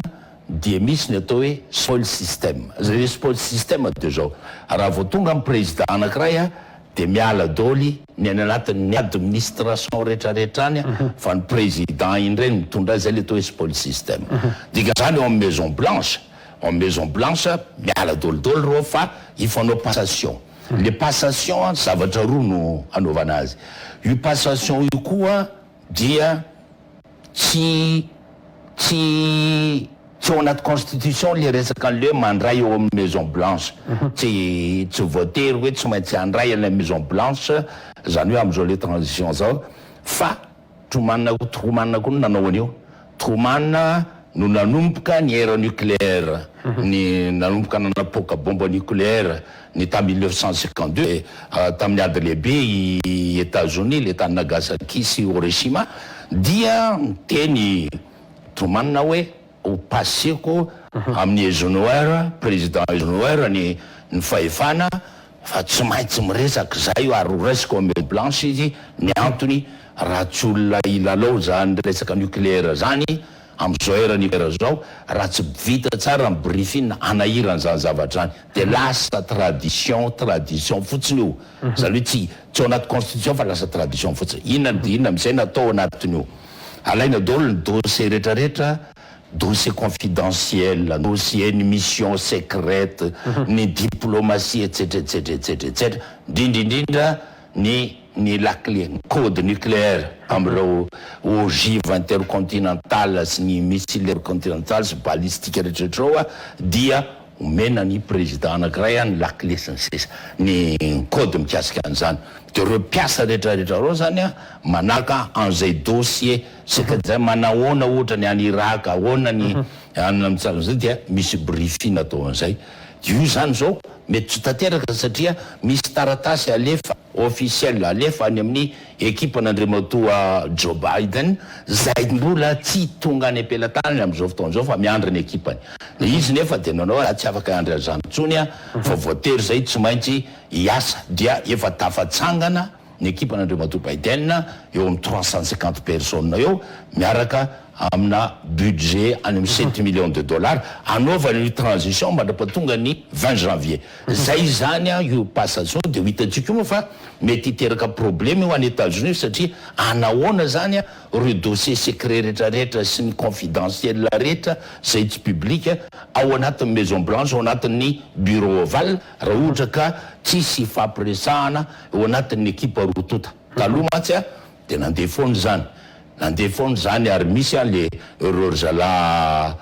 dia misy ny atao hoe spoil system. Izay hoe spoil system dia izao, raha vao tonga ny président anankiray dia miala daoly ny any anatin'ny administration rehetrarehetra any fa ny président indray no mitondra azy, izay ilay atao hoe spoil system. Dikan'izany ao amin'ny Maison Blanche, ao amin'ny Maison Blanche miala daolidaoly ireo fa hifanao passation. Le passation zavatra roa no anaovana azy. Io passation io koa dia tsy tsy tsy ao anaty constitution le resaka an'le hoe mandray eo amin'ny maison blanche, tsy tsy voatery hoe tsy maintsy handray an'ilay maison blanche zany hoe amin'izao le transition zao fa Truman Truman koa no nanao an'io, Truman no nanomboka ny ère nucléaire, ny nanomboka nanapoaka bombe nucléaire ny tamin'ny 1952 tamin'ny ady lehibe i Etazonia, le tany Nagasaki sy Hiroshima, dia niteny Truman hoe ho paseko amin'i Eisenhower, président Eisenhower ny ny fahefana fa tsy maintsy miresaka izay ary ho raisiko amin'ny Maison Blanche izy, ny antony raha tsy olona hilalao izany resaka nucléaire izany amin'izao ère nucléaire izao, raha tsy vita tsara ny briefing hanahirana izany zavatra izany dia lasa tradition tradition fotsiny io, izany hoe tsy tsy ao anaty constitution fa lasa tradition fotsiny, inona dia inona amin'izay natao anatin'io. Alaina daholo ny dossier rehetra rehetra, dossier confidentiel, dossier ny mission secrète, ny diplomatie etsetra etsetra etsetra etsetra, indrindra indrindra ny ny lakile, ny code nucléaire amin'ireo ogive intercontinentale sy ny missile intercontinental sy balistique rehetra rehetra ireo dia omena ny président anakiray ny lakile sy ny sisa, ny code mikasika an'izany. Dia ireo mpiasa rehetra rehetra ireo zany manaka an'izay dossier secret zay, manahoana ohatra ny any Irak, ahoana ny any amin'izay zay dia misy briefing atao an'izay. Dia io zany zao mety tsy ho tanteraka satria misy taratasy alefa officiel alefa any amin'ny ekipan'Andriamatoa Joe Biden zay mbola tsy tonga any am-pelatanany amin'izao fotoana izao fa miandry ny ekipany. Izy nefa dia nanao hoe tsy afaka hiandry an'izany intsony aho fa voatery zay tsy maintsy hiasa dia efa tafatsangana ny ekipan'Andriamatoa Biden eo amin'ny 350 personnes eo miaraka amina budget any amin'ny 7 millions de dollars hanaovana io transition mandrapatonga ny 20 janvier. Zay izany io passation dia ho hitantsika io moa fa mety hiteraka problème io any Etats-Unis satria anahoana zany ireo dossier secret rehetra rehetra sy ny confidentiel rehetra zay tsy public ao anatin'ny Maison Blanche ao anatin'ny bureau ovale raha ohatra ka tsisy hifampiresahana eo anatin'ny ekipa roa tonta. Taloha mantsy dia nandeha foana izany, nandeha foana izany ary misy an le ireo ry zalahy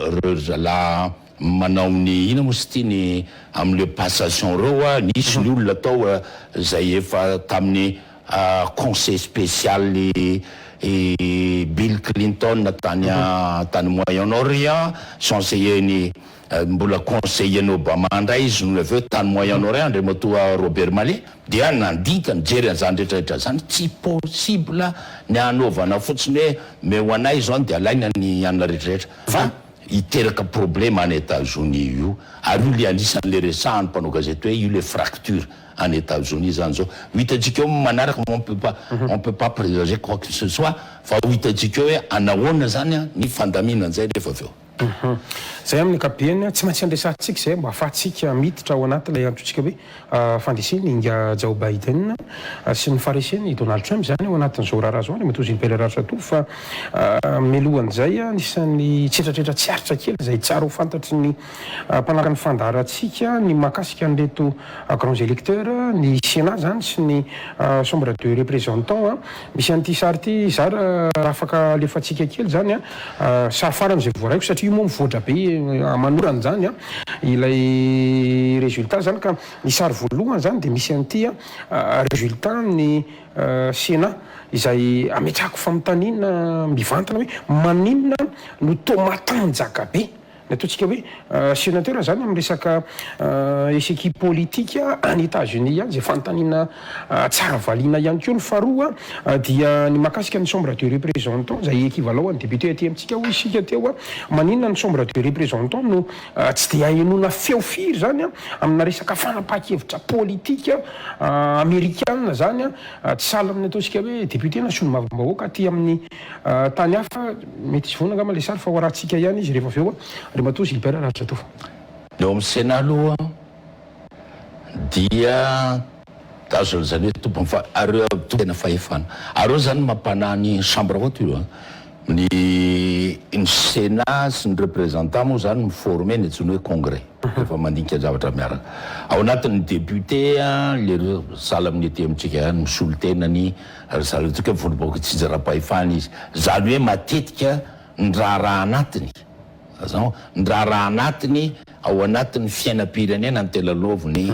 ireo ry zalahy manao ny inona moa izy ity ny amin'le passation ireo an, nisy ny olona tao izay efa tamin'ny conseil spécial i Bill Clinton tany tany Moyen Orient, chancelier ny Mbola conseiller n'i Obama indray izy nony avy eo tany Moyen Orient Andriamatoa Robert Malley dia nandinika nijery an'izany rehetra rehetra izany, tsy possible ny hanaovana fotsiny hoe omeo anay izao dia alaina ny anona rehetra rehetra fa hiteraka problema any Etazonia io ary io le anisan'le resahan'ny mpanao gazety hoe io le fracture any Etazonia izany izao ho hitantsika eo manaraka on peut pas on peut pas présager quoi que ce soit fa ho hitantsika eo hoe anahoana izany ny fandaminan'izay rehefa avy eo. Izay amin'ny ankapobeny, tsy maintsy andresantsika izay mba ahafahantsika miditra ao anatin'ilay antsointsika hoe fandresen'i Ingahy Joe Biden sy ny faharesen'i Donald Trump izany ao anatin'izao raharaha izao, Andriamatoa Gilbert Rahasoatovo fa mialohan'izay, anisan'ny tsetratretra tsy aritra kely izay tsara ho fantatry ny mpanaraka ny fandaharantsika ny mahakasika an'ireto grands électeurs, ny Sénat izany sy ny Chambre de représentants. Misy an'ity sary ity zara raha afaka alefantsika kely izany an. Sary farany izay voaraiko satria. satria io moa mivoatra be aman'orana izany ilay résultat izany ka ny sary voalohany izany dia misy an'ity résultat ny Sénat izay ametrahako fanontaniana mivantana hoe maninona no toa matanjaka be ny ataontsika hoe sénateur zany amin'ny resaka échiquier politique any Etats-Unis ihany izay fanontaniana tsara valiana ihany koa. Ny faharoa dia ny mahakasika ny chambre de représentant izay équivalent an'ny député aty amintsika hoy isika teo, maninona ny chambre de représentant no tsy dia ahenoana feo firy zany amina resaka fanapahan-kevitra politika amerikana zany, tsy sahala amin'ny ataontsika hoe député na solombavambahoaka aty amin'ny tany hafa. Mety hisy vonona angamba ilay sary fa ho arahantsika ihany izy rehefa avy eo, Andriamatoa Gilbert Raharijatovo. Ny ao amin'ny Sénat aloha dia azo lazaina hoe tompon'ny fa, ary tena fahefana. Ary eo izany mampanahy ny chambre haute io an. Ny ny Sénat sy ny représentant moa izany mi-former ny antsoina hoe congrès rehefa mandinika zavatra miaraka. Ao anatin'ny député le sahala amin'ny aty amintsika ihany misolo tena ny ry zareo antsika vondrom-bahoaka itsinjaram-pahefana izy. Izany hoe matetika ny raharaha anatiny, azonao, ny raharaha anatiny ao anatin'ny fiainam-pirenena no tena lôvin'ny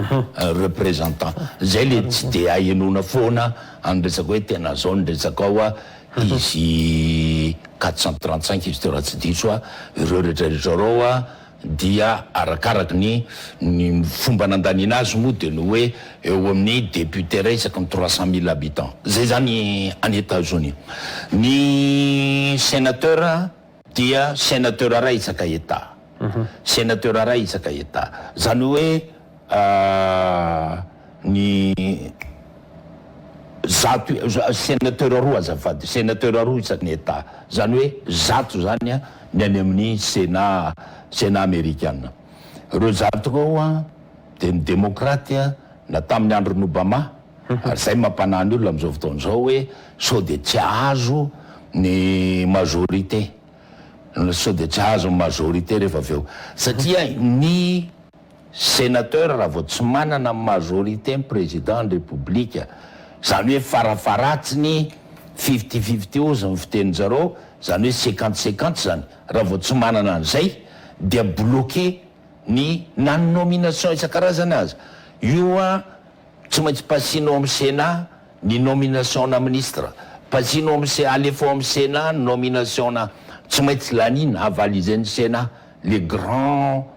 représentant. Izay le tsy dia ahenoana foana any resaka hoe tena zao ny resaka ao a, izy 435 izy teo raha tsy diso a, ireo rehetra rehetra ireo a dia arakaraky ny ny fomba nandaniana azy moa dia ny hoe eo amin'ny député iray isaky ny 300 000 habitants. Zay zany any Etazonia. Ny sénateur dia sénateur iray isaka Etat. Sénateur iray isaka Etat. Zany hoe ny zato, sénateur roa azafady, sénateur roa isaky ny Etat. Zany hoe zato zany ny any amin'ny Sénat, Sénat amerikana. Ireo zato ireo dia ny demokraty na tamin'ny andron'i Obama, Ary izay mampanahy ny olona amin'izao fotoana izao hoe sao dia tsy hahazo ny majorité, sao dia tsy hahazo ny majorité rehefa avy eo. Satria ny sénateur raha vao tsy manana majorité ny président ny république, izany hoe farafaharatsiny 50-50 hozy ny fitenin-jareo, izany hoe 50-50 izany, raha vao tsy manana an'izay dia bloqué ny na ny nomination isan-karazany aza. Io an! Tsy maintsy pasina ao amin'ny Sénat ny nomination-na ministre, pasina ao amin'ny Se, alefa ao amin'ny Sénat ny nomination-na, tsy maintsy laniana, avaliser-n'ny Sénat, les grands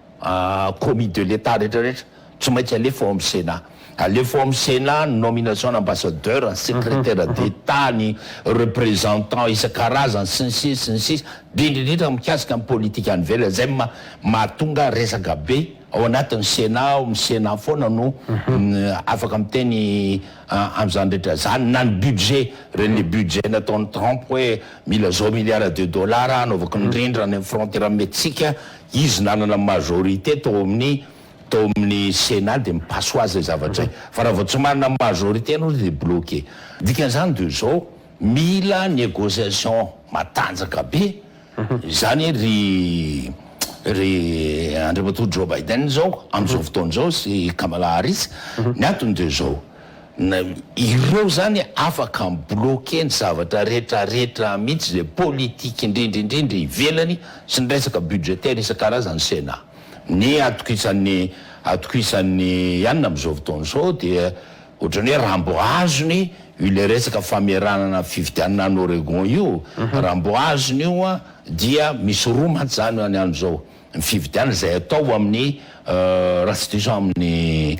commis de l'Etat rehetra rehetra, tsy maintsy alefa ao amin'ny Sénat. Alefa ao amin'ny Sénat ny nomination-na ambassadeur, ny secrétaire d'Etat, ny représentant isan-karazany, sy ny sisa sy ny sisa, indrindra indrindra mikasika ny politique any ivelany, izay mahatonga resaka be. Ao anatin'ny Sénat, ao amin'ny Sénat foana no afaka miteny amin'izany rehetra izany, na ny budget, ireny le budget nataon'i Trump hoe mila zao milliards de dollars hanaovako ny rindrina any amin'ny frontière amin'i Mexique, izy nanana majorité tao amin'ny tao amin'ny Sénat dia mi-passe ho azy izay zavatra izay, fa raha vao tsy manana majorité ianao dia bloqué. Dikan'izany dia izao, mila négociation matanjaka be Izany ry ry Andriamatoa Joe Biden izao amin'izao fotoana izao sy Kamala Harris, ny antony dia izao, ireo izany afaka mi-bloquer ny zavatra rehetra rehetra mihitsy izay politique indrindra indrindra ivelany sy ny resaka budgetaire isan-karazany Sénat. Ny atokisan'ny atokisan'ny ihany amin'izao fotoana izao dia Ohatran'ny hoe raha mbo azony io ilay resaka fameranana fifidianana any Oregon io, raha mbo azony io an, dia misy roa mantsy zany any any zao, ny fifidianana izay atao amin'ny raha tsy diso aho amin'ny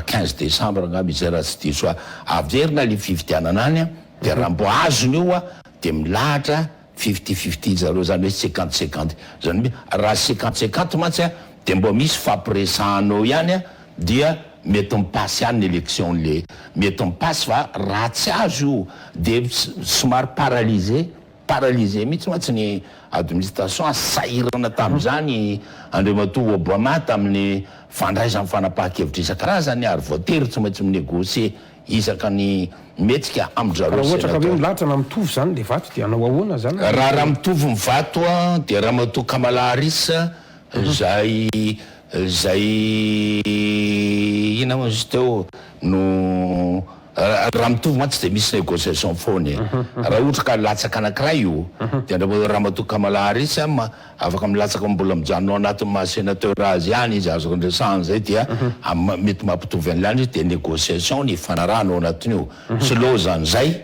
15 décembre angamba izay raha tsy diso aho, averina ilay fifidianana any an, dia raha mbo azony io an, dia milahatra 50-50 zareo, zany hoe 50-50, zany hoe raha 50-50 mantsy an, dia mbo misy fampiresahana eo ihany an, dia mety mi-passe ihany ny election le mety mi-passe fa raha tsy azo io dia somary paralysé paralysé mihitsy mantsy ny administration sahirana tamin'izany Andriamatoa Obama tamin'ny fandraisany fanapahan-kevitra isan-karazany ary voatery tsy maintsy mi-negocier isaka ny mihetsika amin-dry zareo Raha ohatra ka hoe sénateur. milahatra na mitovy izany le vato dia hanao ahoana izany Raha raha mitovy ny vato dia Ramatoa Kamala Harris Zay zay inona moa izy teo no Raha mitovy mantsy dia misy négociation foana e. Raha ohatra ka latsaka anankiray io, dia Ramatoa Kamala Harris afaka milatsaka mbola mijanona ao anatin'ny maha sénateur azy ihany izy, azoko resahana izay dia mety mampitovy an'ilay andro izy dia négociation ny ifanarahana ao anatin'io. Tsy lozan'izay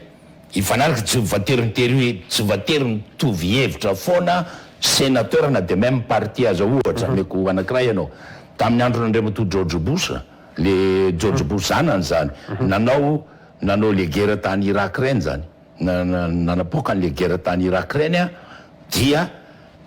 hifanaraka, tsy voatery mitery tsy voatery mitovy hevitra foana sénateur na dia même parti aza ohatra, ameko anankiray ianao, tamin'ny andron'Andriamatoa George Bush, Le George Bush zanany zany nanao nanao le guerre tany Irak reny zany nanapoaka anle guerre tany Irak reny a dia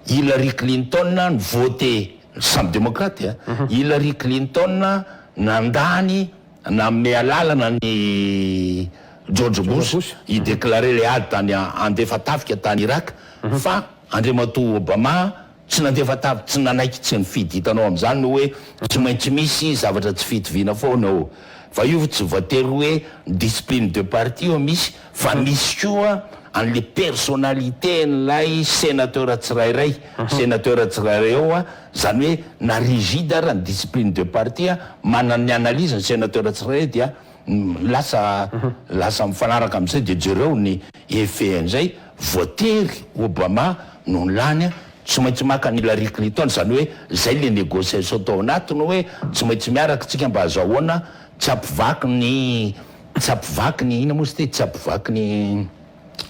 Hillary Clinton ni vote samy democrate a Hillary Clinton nandany nanome alalana an'i George Bush hi declarer le ady tany handefa tafika tany Irak fa Andriamatoa Obama Tsy nandefa tavy, tsy nanaiky, tsy nifidy. Hitanao amin'izany ny hoe tsy maintsy misy zavatra tsy fitoviana foana ao. Fa io tsy voatery hoe discipline de parti io misy fa misy koa an'le personnalité n'ilay sénateur tsirairay, sénateur tsirairay ao, izany hoe na rigide ara ny discipline de parti, manana ny analyse ny sénateur tsirairay dia Lasa lasa mifanaraka amin'izay dia jereo ny effet an'izay, voatery Obama no lany, tsy maintsy maka an'i Hillary Clinton, izany hoe izay le négociation tao anatiny hoe tsy maintsy miaraka tsika mba azahoana tsy hampivaky ny tsy hampivaky ny inona moa izy ity tsy hampivaky ny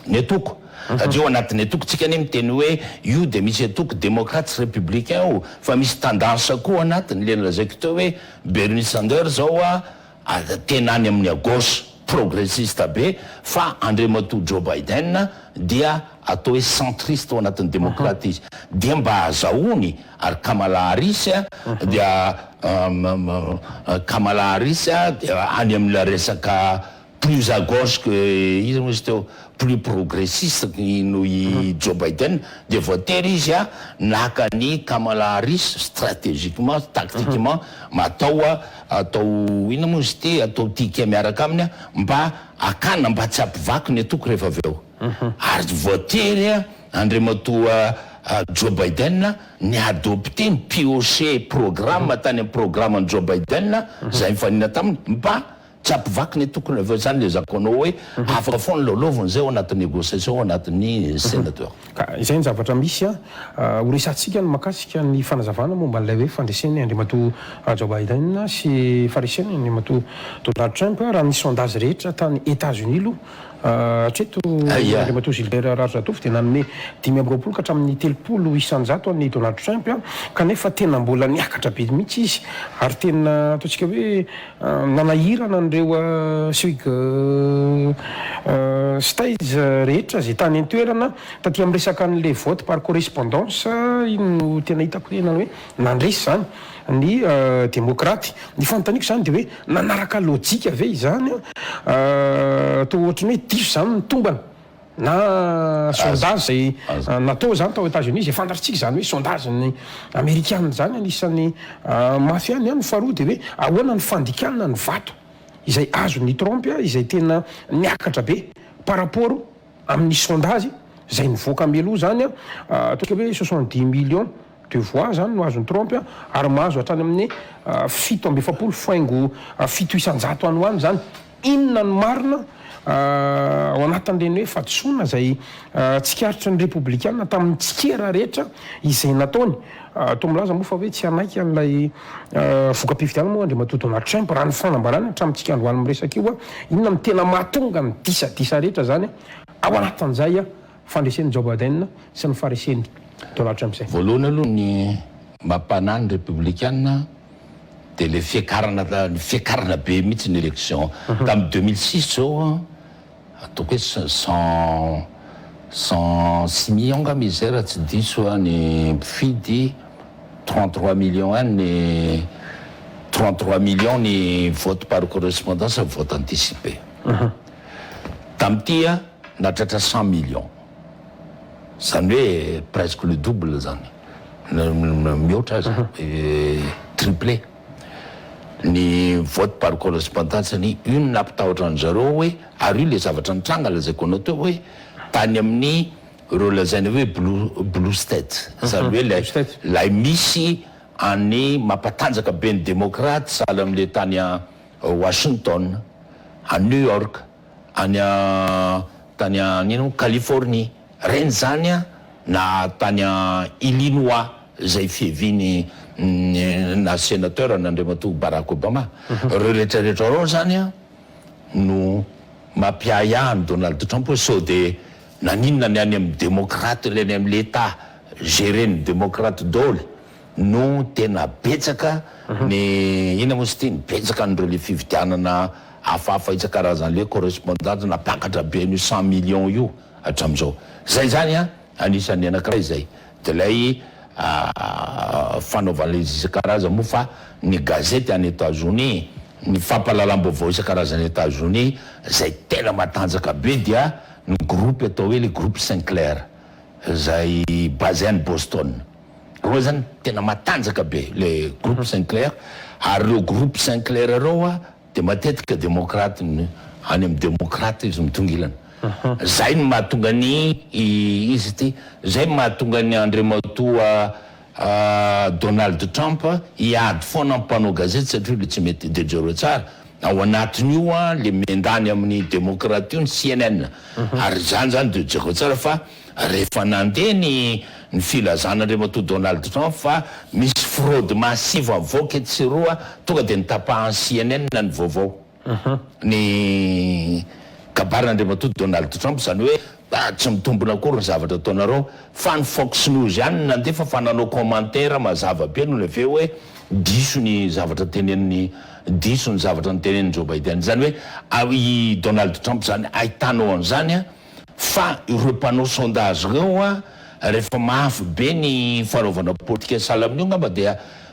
ny antoko, satria ao anatin'ny antoko tsika anie miteny hoe io dia misy antoko démocrate sy républicain ao fa misy tendance koa anatiny, le nolazaiko teo hoe Bernie Sanders zao a Ary tena any amin'ny à gauche progressiste be fa Andriamatoa Joe Biden dia atao hoe centriste ao anatin'ny demokraty izy. Dia mba azahoany ary Kamala Harris dia Kamala Harris dia any amin'ilay resaka plus à gauche que iza moa izy teo plus progressiste noho i Joe Biden dia voatery izy naka an'i Kamala Harris stratégiquement, tactiquement atao atao inona moa izy ity atao ticket miaraka aminy mba hakana mba tsy hampivaky ny antoko rehefa avy eo ary voatery Andriamatoa Joe Biden ny adopter ny piocher programme tany amin'ny programme-n'i Joe Biden izay nifanina taminy mba Tsy hampivaky ny tokony avy eo zany le zako anao hoe afaka foana lalaovina zay ao anatin'ny négociation ao anatin'ny sénateur. Ka izay ny zavatra misy an. Ho resahantsika ny mahakasika ny fanazavana momba an'ilay hoe fandresen'i Andriamatoa Joe Biden sy faharesen'i Andriamatoa Donald Trump raha ny sondage rehetra tany Etats-Unis aloha hatreto Andriamatoa Gilbert Raharizatovo dia nanome 25 ka hatramin'ny 30 isan-jato an'i Donald Trump kanefa tena mbola niakatra be mihitsy izy ary tena ataontsika hoe Nanahirana an'ireo swing states rehetra izay tany an-toerana taty amin'ny resaka an'ilay vote par correspondance, iny no tena hitako tena hoe nandresy izany ny demokraty. Ny fanontaniako izany dia hoe nanaraka lojika ve izany toa ohatran'ny hoe diso izany ny tombana? Na sondage izay natao izany tao Etats-Unis izay fantatritsika izany hoe sondage ny amerikana izany anisan'ny mafy ihany an, ny faharoa dia hoe ahoana ny fandikana ny vato izay azon'i Trump izay tena niakatra be par rapport amin'ny sondage izay nivoaka mialoha izany an, ataontsika hoe 70 millions de voix izany no azon'i Trump ary mahazo hatrany amin'ny 47 faingo 7% any ho any izany. Inona no marina ao anatin'ireny hoe fahadisoana izay tsikaritry ny Repoblikana tamin'ny tsikera rehetra izay nataony? Toa milaza moa fa hoe tsy hanaiky an'ilay voka-pifidianana moa Andriamatoa Donald Trump raha ny fanambarany hatramintsika androany miresaka io. Inona no tena mahatonga ny disadisa rehetra izany ao anatin'izay fandresen'i Joe Biden sy ny faharesen'i Donald Trump izay? Voalohany aloha ny mampanahy ny Repoblikana dia le fiakarana ny fiakarana be mihitsy ny election tamin'ny 2006 zao an, ataoko hoe 106 millions angamba izy zay raha tsy diso an, ny mpifidy 33 millions any ny 33 millions ny vote par correspondance vote anticipé tamin'ity an nahatratra 100 millions, zany hoe presque le double zany, mihoatra aza, triplé ny vote par correspondance. Ny io no nampitahotra an zareo hoe ary io le zavatra nitranga lazaiko anao teo hoe tany amin'ny ireo lazaina hoe blue state, zany hoe lay misy any mampatanjaka be ny demokraty sahala am'le tany Washington. any New York, any tany inona moa Californie, reny zany an, na tany Illinois izay fiaviany na senateur an'Andriamatoa Barack Obama, reo rehetra rehetra reo zany an no mampiahiahy an'i Donald Trump hoe sao de naninona ny any amin'ny demokraty le any amin'ny l'etat geren'ny demokraty daholo no tena betsaka ny inona moa izy ity, ny betsaka an'ireo le fividianana hafahafa isan-karazany le correspondance nampakatra be an'io 100 millions io hatramin'izao. Zay zany an, anisan'ny anankiray zay. De lay fanaovana izy isan-karazany moa fa ny gazety any Etazonia, ny fampahalalam-baovao isan-karazany Etazonia zay tena matanjaka be dia ny groupe atao hoe le groupe Sinclair zay basé any Boston. Reo zany tena matanjaka be le groupe Sinclair ary reo groupe Sinclair reo a de matetika demokraty ny any am demokraty izy mitongilana. Zay no mahatonga ny izy ity zay no mahatonga ny Andriamatoa Donald Trump hiady foana am mpanao gazety satria le tsy mety de jereo tsara ao anatin'io a le miandany amin'ny demokraty io ny CNN ary zany zany de jereo tsara fa Rehefa nandeha ny ny filazan'Andriamatoa Donald Trump fa misy fraude massive avoaka etsy sy eroa, tonga dia notapahan'ny CNN ny vaovao. Ny kabarin'Andriamatoa Donald Trump, izany hoe tsy mitombina akory ny zavatra ataonareo, fa ny Fox News ihany no nandefa fa nanao commentaire mazava be nony avy eo hoe diso ny zavatra tenenin'i diso ny zavatra notenenin'i Joe Biden. Izany hoe i Donald Trump izany ahitanao an'izany an! Fa ireo mpanao sondage ireo an, rehefa mafy be ny fanaovana politika sahala amin'io angamba dia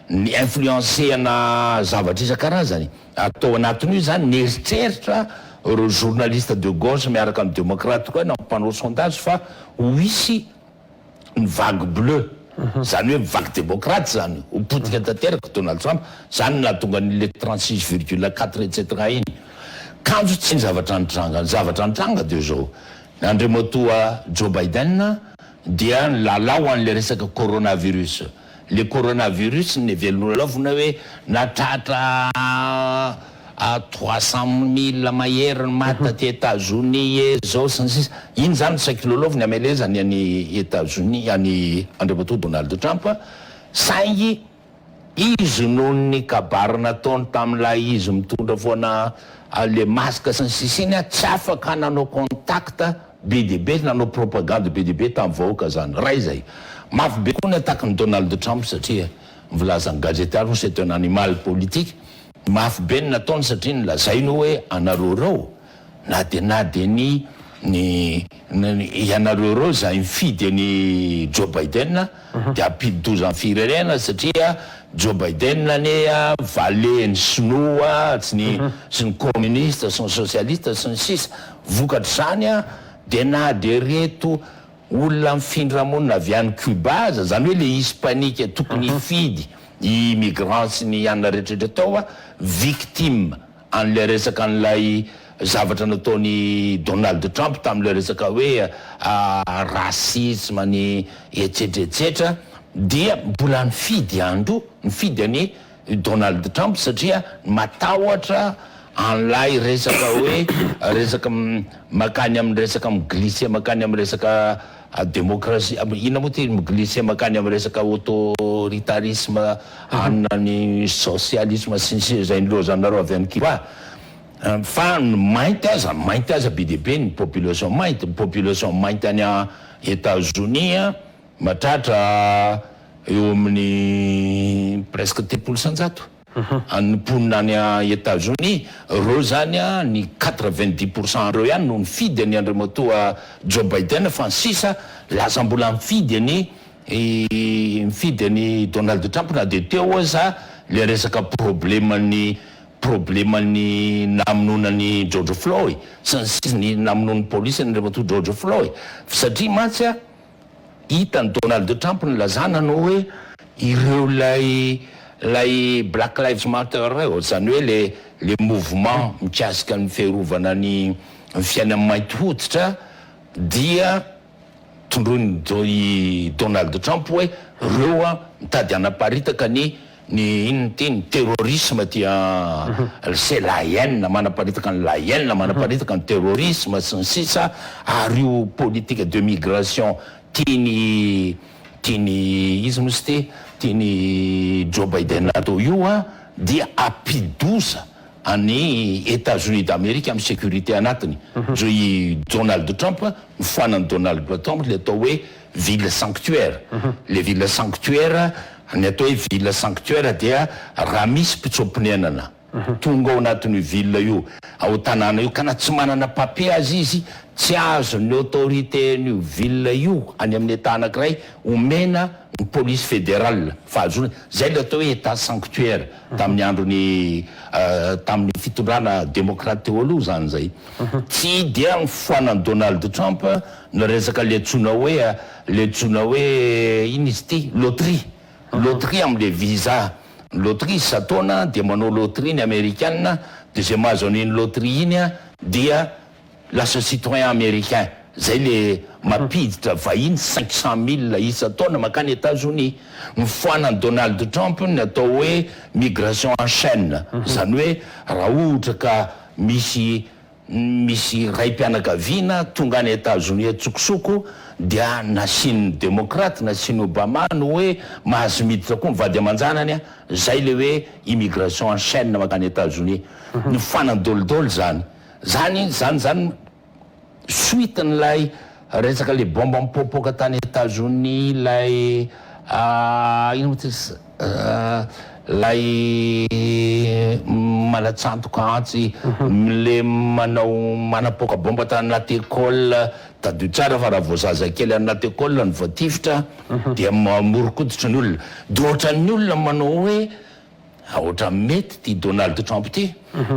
ny influencer-na zavatra isan-karazany atao anatin'io izany, ny eritreritra ireo journaliste de gauche miaraka amin'ny democrate koa na mpanao sondage fa ho hisy ny vague bleu, zany hoe vague démocrate zany, ho potika tanteraka Donald Trump, zany no nahatonga ny le 36 virgule quatre etc iny. Kanjo tsy ny zavatra nitranga, ny zavatra nitranga dia zao, Andriamatoa Joe Biden dia nilalao an'le resaka coronavirus, Le coronavirus ny velonolaovina hoe nahatratra 300 mille mahery ny maty taty Etazonia e zao sy ny sisa Iny zany saiky lolaoviny hamelezany an'i Etazonia an'i Andriamatoa Donald Trump saingy izy noho ny kabary nataony tamin'ilay izy mitondra foana le masque sy ny sisa iny tsy afaka nanao contact Be dia be nanao propagande be dia be tamin'ny vahoaka zany. Ray zay. Mafy be koa ny attaque-n'i Donald Trump satria ny filazan'ny gazety ary moa c'est un animal politique. Mafy be ny nataony satria nolazainy hoe anareo ireo na dia na dia ny ny ny ianareo ireo izay mifidy an'i Joe Biden dia hampidi-doza ny firenena satria Joe Biden anie valet-n'ny sinoa sy ny sy ny communiste sy ny socialiste sy ny sisa. Vokatr'izany dia na dia ireto olona mifindra monina avy any Cuba aza, izany hoe le hispanique tokony hifidy immigrants sy ny anona rehetra rehetra tao, victime an'ilay resaka an'ilay zavatra nataon'i Donald Trump tamin'ilay resaka hoe racisme ny etsetra etsetra dia mbola nifidy ihany koa, nifidy an'i Donald Trump satria matahotra an'ilay resaka hoe resaka makany amin'ny resaka mi-glisser makany amin'ny resaka demokrasia inona moa ty mi-glisser makany amin'ny resaka autoritarisme anona ny socialisme sy ny sisa izay nilozanareo avy any Cuba fa ny mainty aza mainty aza be dia be ny population mainty ny population mainty any Etazonia Mahatratra eo amin'ny presque 30% an'ny mponina any Etazonia, ireo izany ny 90% ireo ihany no nifidy an'i Andriamatoa Joe Biden fa ny sisa lasa mbola nifidy an'i nifidy an'i Donald Trump na dia teo aza ilay resaka probleman'ny probleman'ny namonoana an'i George Floyd sy ny sisa ny namonoan'ny polisy an'Andriamatoa George Floyd satria mantsy Hitan'i Donald Trump nilazana anao hoe ireo ilay ilay Black Lives Matter ireo, izany hoe le le mouvement mikasika ny fiarovana ny fiainan'ny mainty hoditra dia tondroin'i i Donald Trump hoe ireo mitady hanaparitaka ny. Ny inona ity, ny terrorisme aty c'est la haine, manaparitaka ny la haine, manaparitaka ny terrorisme sy ny sisa, ary io politique de migration tiany tiany iza moa izy ity, tiany Joe Biden atao io an, dia hampidoza an'i Etats-Unis d'Amerique amin'ny sécurité anatiny. I Donald Trump, nofoanan'i Donald Trump ilay atao hoe ville sanctuaire. Ilay ville sanctuaire, ny atao hoe ville sanctuaire dia raha misy mpitsoa-ponenana tonga ao anatin'io ville io, ao tanàna io, ka na tsy manana papier aza izy, tsy azon'ny autorité-n'io ville io any amin'ny Etat anankiray omena ny police fédérale fahazoana, izay ilay atao hoe Etat sanctuaire tamin'ny andron'ny tamin'ny fitondrana démocrate teo aloha izany izay. Tsy dia nofoanan'i Donald Trump ny resaka le antsoina hoe le antsoina hoe inona izy ity loterie, loterie amle visa, ny loterie isan-taona dia manao loterie ny amerikana dia izay mahazo an'iny loterie iny dia lasa citoyen américain, zay le mampiditra vahiny 500 000 isan-taona mankany Etazonia. Nofoanan'i Donald Trump ny atao hoe migration en chaine, izany hoe raha ohatra ka misy Misy raim-pianakaviana tonga any Etazonia an-tsokosoko dia nasian'ny demokraty, nasian'i Obama ny hoe mahazo miditra koa ny vady aman-janany, zay le hoe immigration en chaine mankany Etazonia. Nifanan-dôlidôly zany. Zany zany zany suite-n'ilay resaka le bomba mipoapoaka tany Etazonia, ilay ino moa ty Lay manatsantoka antsy le manao manapoaka bomba tany anaty école, tadidio tsara fa raha vao zazakely any anaty école no voatifitra dia mamoro-koditry ny olona, de ohatran'ny olona manao hoe ohatran'ny mety ty Donald Trump ty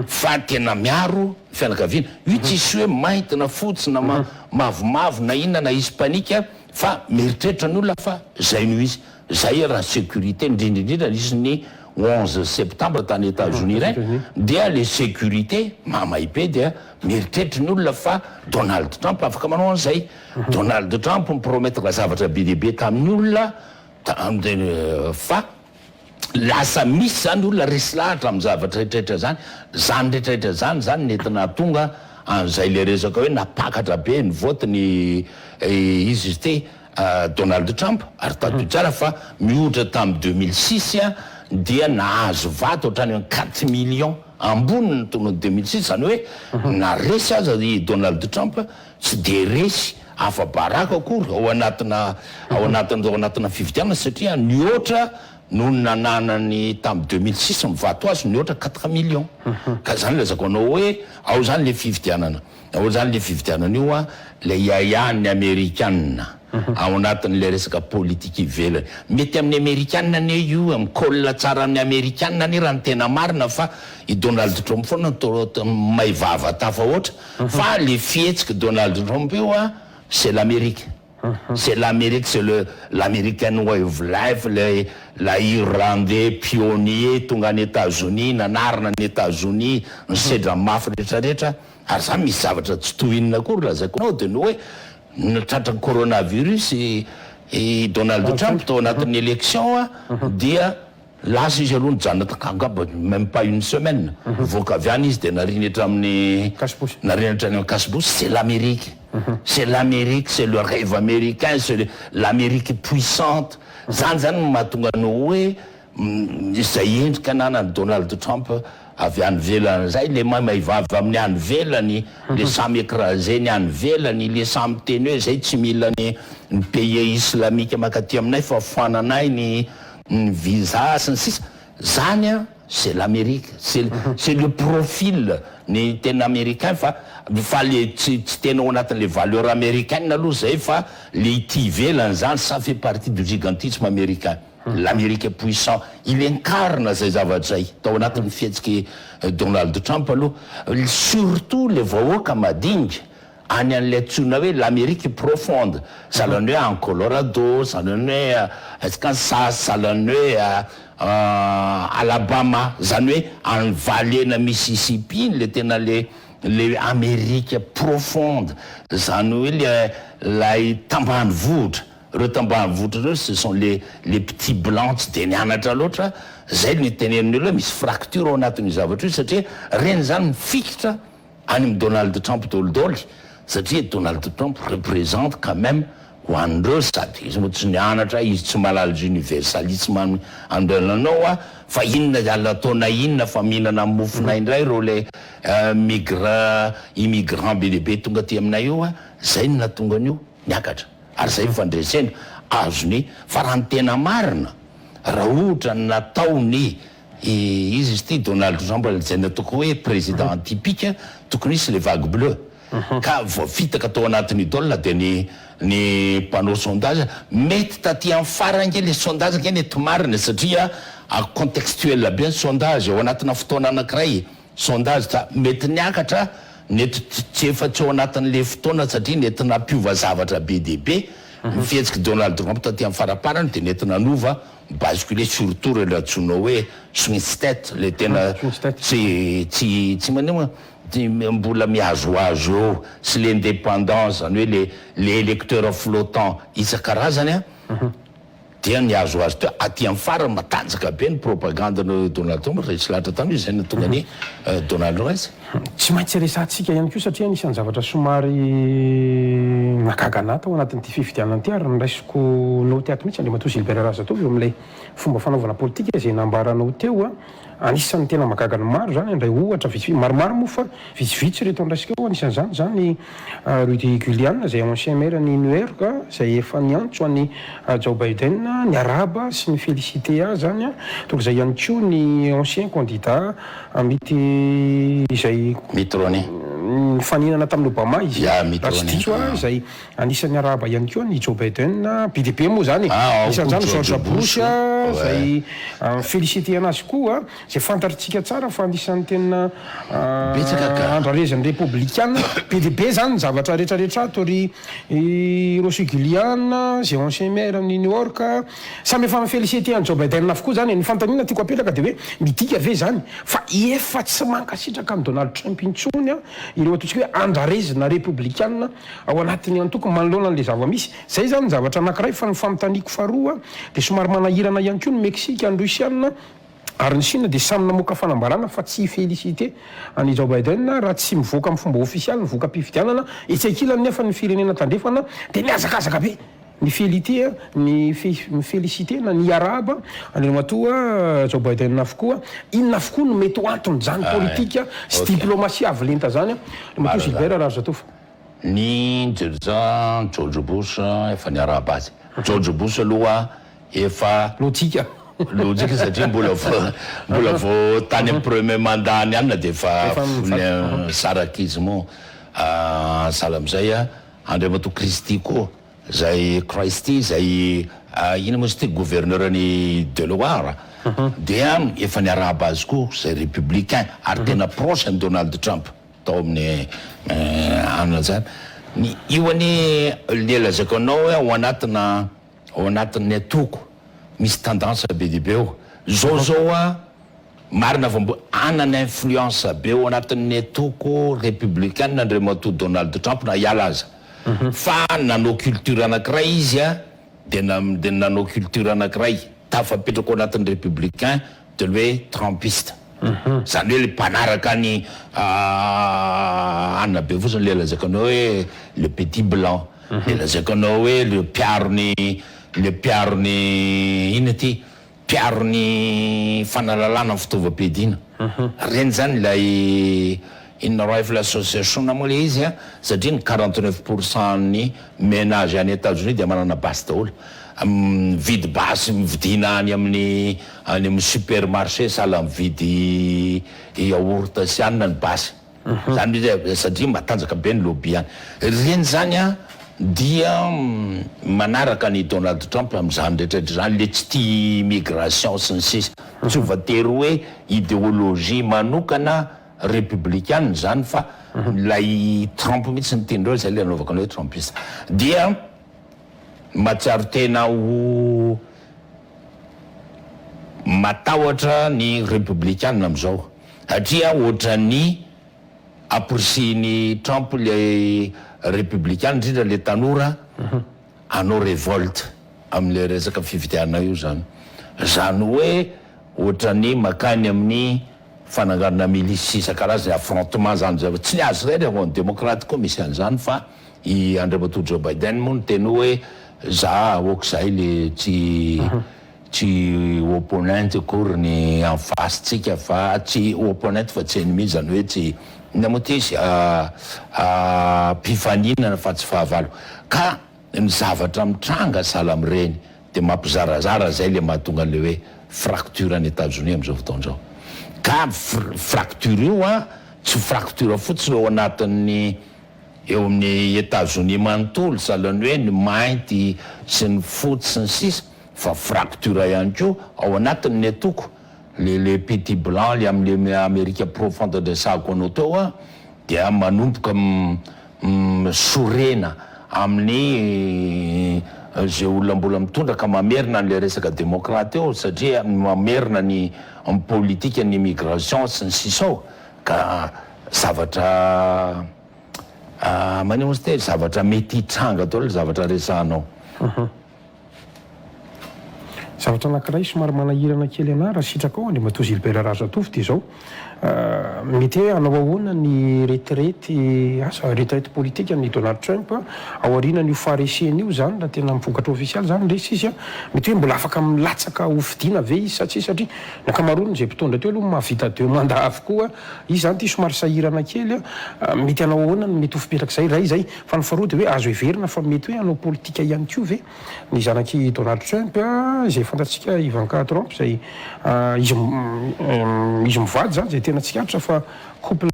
fa tena miaro ny fianakaviana, io tsisy hoe mainty na fotsy na mavomavo na inona na hispanique fa mieritreritra ny olona fa zay no izy. Zay raha sécurité indrindra indrindra nisy ny 11 septembre tany Etats-Unis ireny dia le sécurité mamay be dia mieritreritra ny olona fa Donald Trump afaka manao an'izay. Donald Trump mi-promettre zavatra be dia be tamin'ny olona fa lasa misy zany olona resy lahatra amin'ny zavatra rehetrarehetra zany. Zany rehetrarehetra zany zany nety nahatonga an'izay le resaka hoe nampakatra be ny vote ny izy izy ity. Donald Trump, ary tadidio tsara fa mihoatra tamin'ny 2006 dia nahazo vato hatrany amin'ny 4 millions amboniny ny taona 2006, izany hoe na resy aza i Donald Trump tsy dia resy afa-baraka akory ao anatina ao anatina ao anatina fifidianana satria nihoatra noho ny nananany tamin'ny 2006 ny vato azo nihoatra 4 millions. Ka izany lazaiko anao hoe ao izany le fifidianana. Ao zany le fifidianana io a, le iahiahan'ny amerikana ao anatin'le resaka politique ivelany. Mety amin'ny amerikana anie io, mi-colle tsara amin'ny amerikana anie raha ny tena marina fa i Donald Trump foana no to may vava tafahoatra fa le fihetsik'i Donald Trump io a, c'est l'Amerique. C'est l'Amerique, c'est le l'American way of life, le lay Irlandais pionnier tonga any Etazonia, nanarina an'i Etazonia, nisedra mafy retraretra. Ary za misy zavatra tsy tohinina akory lazaiko anao dia ny hoe tratran'ny coronavirus i Donald Trump tao anatin'ny élection dia lasa izy aloha nijanona tao angamba même pas une semaine, nivoaka avy any izy dia nariny hatramin'ny nariny hatrany amin'ny cache-bouche. C'est l'Amérique, c'est l'Amérique, c'est le rêve américain, c'est l'Amérique puissante. Zany zany no mahatonga ny hoe izay endrika ananan'i Donald Trump avy any ivelany zay, le maimay vava amin'ny any ivelany, le samy écrasé ny any ivelany, le samy miteny hoe zay tsy mila ny ny pays islamique mankaty aminay fa foananay ny ny visa sy ny sisa zany a. C'est l'Amérique, c'est le profil ny tena américain fa le tsy tena ao anatin'le valeur américaine aloha zay fa le ity ivelany zany, ça fait partie du gigantisme américain, l'Amérique puissant, il incarne zay zavatra zay tao anatin'ny fihetsiky Donald Trump aloha, surtout le vahoaka madinika any an'le antsoina hoe l'Amérique profonde, sahalan'ny hoe any Colorado, sahalan'ny hoe Kansas, sahalan'ny hoe Alabama, zany hoe any vallée-na Mississippi iny, le tena le Amérique profonde zany, hoe le lay tambanivohitra. Reo tambanivohitra reo ce sont les les petits blancs tsy de nianatra loatra, zay no itenenin'ny olona hoe misy fracture ao anatin'io zavatra io satria reny zany mifikitra any amin'i Donald Trump dolidoly satria Donald Trump represente quand même ho an'ireo sady izy moa tsy nianatra, izy tsy mahalala izy universalisme andehananao a, fa inona alina ataonay inona fa mihinana ny mofonay indray ireo le migra immigrant be dia be tonga aty aminay io a, zay no nahatonga an'io niakatra. Ary zay ny fandresena azony fa raha ny tena marina raha ohatra ny nataony iza izy ity Donald Trump izay nataoko hoe président atypique tokony hisy le vague bleu ka voafitaka tao anatin'ny idole dia ny ny mpanao sondage mety taty amin'ny farany nge le sondage nge nety marina satria contextuel be ny sondage ao anatina fotoana anakiray Sondage ka mety niakatra, nety tsy efa tsy ao anatin'le fotoana satria nety nampiova zavatra be dia be ny fihetsik'i Donald Trump taty amin'ny faraparany dia nety nanova, mi-basculer surtout ireo antsoina hoe swing state le tena tsy tsy tsy manino tsy mbola mihazohazo eo sy le indépendant zany hoe le le électeur flottant isan-karazany an. Dia ny azo azo teo aty amin'ny farany matanjaka be ny propagande-n'i Donald Trump, resy lahatra taminy izy, izay no nahatonga an'i Donald Trump. Tsy maintsy resahantsika ihany koa satria anisan'ny zavatra somary nahagaga anah tao anatin'ity fifidianana ity ary noraisiko naoty ato mihitsy Andriamatoa Gilbert Razatovo eo amin'ilay fomba fanaovana politika izay nambaranao teo. Anisan'ny tena mahagaga ny maro izany, handray ohatra vitsivitsy, maromaro moa fa vitsivitsy ireto andraisiko eo, anisan'izany izany Rudy Giuliani izay ancien maire ny New York izay efa niantso an'i Joe Biden niarahaba sy ni-féliciter azy izany, toa izay ihany koa ny ancien candidat mety izay Mitt Romney. nifaninana tamin'i Obama izy Ya, Mitt raha tsy Romney. diso aho, izay Anisan'ny niarahaba ihany koa an'i Joe Biden, be dia be moa izany e! Ah, ao koa Anisan'izany George George Bush, Bush ouais. izay mi-féliciter anazy koa, izay fantatritsika tsara fa anisan'ny tena Betsaka ka. andrarezin'ny Repoblikana. Be dia be izany ny zavatra rehetrarehetra ato ry Rosy Gillian, izay ancien maire an'i New York. Samy efa mi-féliciter an'i Joe Biden avokoa izany e! Ny fanontaniana tiako apetraka dia hoe midika ve izany fa efa tsy mankasitraka an'i Donald Trump intsony ireo ataontsika hoe andrarezina Repoblikana ao anatin'ny antoko manoloana an'ilay zava-misy. Izay izany ny zavatra anankiray fa ny fanontaniako faharoa dia somary manahirana ihany koa ny Meksika, ny Rosiana ary ny Shina dia samy namoaka fanambarana fa tsy hi-féliciter an'i Joe Biden raha tsy mivoaka amin'ny fomba ofisialy ny voka-pifidianana. Etsy ankilany nefa ny firenena tandrefana dia mihazakazaka be ny felite ny mi-féliciter na ny hiarahaba an'Andriamatoa Joe Biden avokoa. Inona avokoa no mety ho anton'izany politika sy diplomasia avo lenta izany Andriamatoa Gilbert Raharizatovo? Ny Jerza George Bush efa niarahaba azy. George Bush aloha efa. Lojika. Lojika satria mbola vao mbola vao tany amin'ny premier mandat-ny any dia efa nisaraka izy moa. Sahala amin'izay Andriamatoa Christie koa izay Christie izay inona moa izy ity gouverneur-n'i Delaware dia efa niarahaba azy koa izay républicain ary tena proche an'i Donald Trump. Tao amin'ny anona zany. Ny io anie le lazaiko anao hoe ao anatina ao anatin'ny atoko misy tendance be dia be ao. Zao zao a marina fa mbo hanana influence be ao anatin'ny atoko republicaine Andriamatoa Donald Trump na hiala aza. Fa nanao culture anakiray izy a dia dia nanao culture anakiray tafapetraka ao anatin'ny republicain de le hoe trumpiste. Zany hoe le mpanaraka an'i anona be fotsiny le lazaiko anao hoe le petit blanc, le lazaiko anao hoe le mpiaro ny le mpiaro ny inona ty mpiaro ny fanalalana ny fitaovam-piadiana. Reny zany ilay inona rifle association moa le izy an, satria ny 49 pour cent ny menage any Etazonia dia manana basy daholo. Mividy basy mividiana any amin'ny any amin'ny supermarché sahala mividy yaourt sy anona ny basy. Zany hoe satria matanjaka be ny lobby any. Ireny zany an dia manaraka an'i Donald Trump amin'izany rehetra rehetra izany, le tsy tia immigration sy ny sisa. Tsy voatery hoe idéologie manokana repoblikana izany fa ilay Trump mihitsy no tian'ireo, zay le anaovako an'ilay hoe trumpiste. Dia Mahatsiaro tena ho matahotra ny Repoblikana amin'izao satria ohatran'ny amporisihin'i Trump ilay Repoblikana, indrindra ilay tanora. hanao révolte amin'ilay resaka fifidianana io zany. Zany hoe ohatran'ny makany amin'ny fananganana milice isan-karazany, affrontement zany zava, tsy ny azy irery, ao amin'ny demokraty koa misy an'izany fa i Andriamatoa Joe Biden moa niteny hoe za aok'izay le tsy Tsy opponent akory ny en face tsika fa tsy opponent fa tsy ennemi zany hoe tsy inona moa ty izy mpifaninana fa tsy fahavalo ka ny zavatra mitranga sahala amin'ireny de mampizarazara zay le mahatonga an'le hoe fracture any Etazonia amin'izao fotoana izao ka fracture io an tsy fracture fotsiny ao anatin'ny eo amin'ny Etazonia manontolo sahala ny hoe ny mainty sy ny fotsy sy ny sisa fa fracture ihany koa ao anatiny ny atoko, le le petit blanc le amle Amerika profonde andresahako anao teo an, dia manomboka sorena amin'ny ze olona mbola mitondra ka mamerina anle resaka demokraty eo satria mamerina ny politika ny immigration sy ny sisa ao ka zavatra maninona moa izy ty zavatra mety hitranga daholo le zavatra resahanao. Zavatra anankiray somary manahirana kely anah raha sitrakao Andriamatoa Gilbert Razatovo dia izao, mety hoe hanao ahoana ny retraite, asa, retraite politique an'i Donald Trump ao aorianan'io fahareseny io izany raha tena vokatra ofisialy izany resy izy an, mety hoe mbola afaka milatsaka ho fidiana ve izy sa tsia satria ny ankamaroan'izay mpitondra teo aloha mahavita deux mandats avokoa, izy izany ity somary sahirana kely an, mety hanao ahoana ny mety ho fipetrak'izay, iray izay, fa ny faharoa dia hoe azo heverina fa mety hoe hanao politika ihany koa ve Ny zanak'i Donald Trump, izay fantatsika Ivanka Trump, izay izy izy mivady izany, izay tena tsikaritra fa couple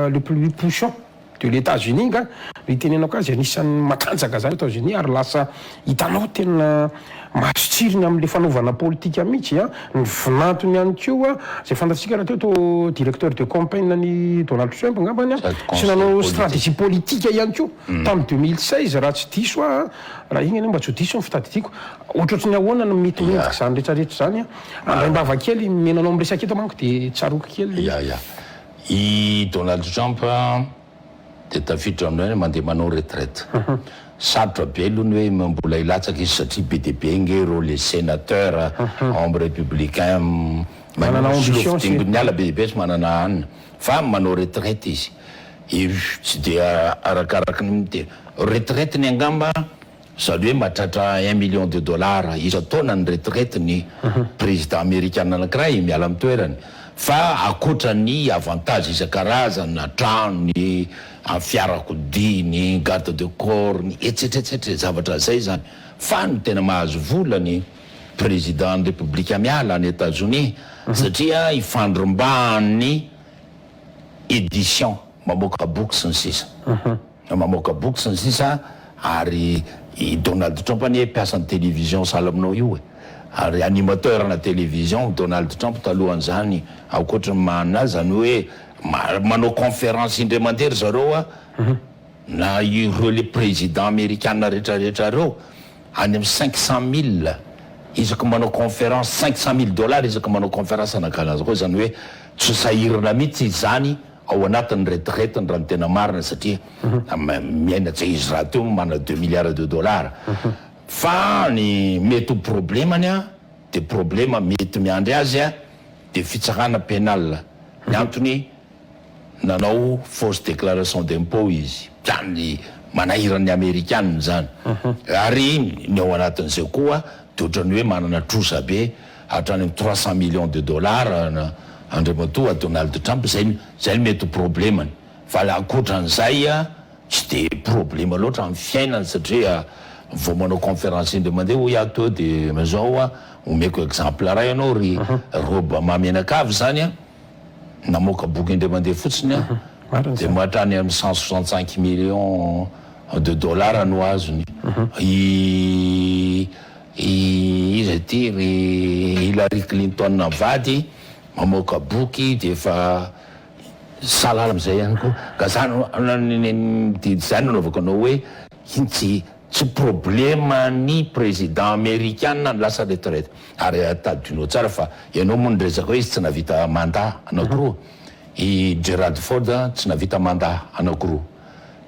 le plus puissant de l'Etats-Unis nga no itenenako azy, anisan'ny matanjaka izany Etats-Unis ary lasa hitanao tena mason-tsiriny amin'ilay fanaovana politika mihitsy an, ny vinantony ihany koa, izay fantatsika rahateo toa directeur de campagne an'i Donald Trump angambany an, sy nanao stratégie politique ihany koa tamin'ny 2016 raha tsy diso aho an. Raha iny anie mba tsy ho diso ny fitadidiako. Ohatrohatry ny ahoana no mety ho endrik'izany rehetrarehetra izany an? Andraim-bava kely, mena anao miresaka eto manko dia tsaroako kely ilay izy. Ya, ya. I Donald Trump dia tafiditra amin'ilay hoe mandeha manao retraite. Sarotra be aloha ny hoe mbola hilatsaka izy satria be dia be ange ireo les sénateurs ao amin'ny républicain Manana ambition sy. Solofo miala be dia be sy manana hanina. Fa manao retraite izy. Tsy dia arakaraky ny dia retraite-ny angamba zany hoe mahatratra un million de dollars isan-taona ny retraite-ny président amerikana anakiray miala amin'ny toerany fa ankoatra ny avantage isan-karazany na trano ny fiarakodia ny garde de corps ny etsetra etsetra zavatra zay zany fa ny tena mahazo vola ny président ny repoblika miala any Etazonia satria ifandrombahan'ny édition, mamoaka boky sy ny sisa Mamoaka boky sy ny sisa ary i Donald Trump anie mpiasan'ny télévision sahala aminao io e! Ary animateur ana télévision Donald Trump talohan'izany ankoatry ny maha an'azy izany hoe manao conférence indray mandeha ry zareo a! Na ireo le président amerikana retraretra reo any amin'ny 500 000 isaky manao conférence, 500 000 dollars isaky manao conférence anakana koa izany hoe Tsy sahirana mihitsy izy izany ao anatin'ny retraite-ny raha ny tena marina satria miaina tsy izy rahateo manana deux milliards de dollars fa ny mety ho problemany an dia problema mety miandry azy an dia fitsarana penal ny antony nanao fausse déclaration d'impôt izy zany manahirana ny amerikana izany ary ny ao anatin'izay koa dia ohatran'ny hoe manana trosa be hatrany amin'ny 300 millions de dollars Andriamatoa Donald Trump, zay zay no mety ho problemany, fa ankoatran'izay tsy de problema loatra amin'ny fiainany satria vao manao conférence indray mandeha hoy aho teo de zao omeko exemple iray ianao ry Obama mianakavy zany an, namoaka boky indray mandeha fotsiny an, de hatrany amin'ny 165 millions de dollars no azony, i I iza ity ry Hillary Clinton vady mamoaka boky dia efa sahala amin'izay ihany koa. Ka zany dia zany no anaovako anao hoe iny tsy tsy problema ny président amerikana ny lasa retraite. Ary tadidinao tsara fa ianao moa niresaka hoe izy tsy nahavita mandat anakiroa. I Gerald Ford tsy nahavita mandat anakiroa.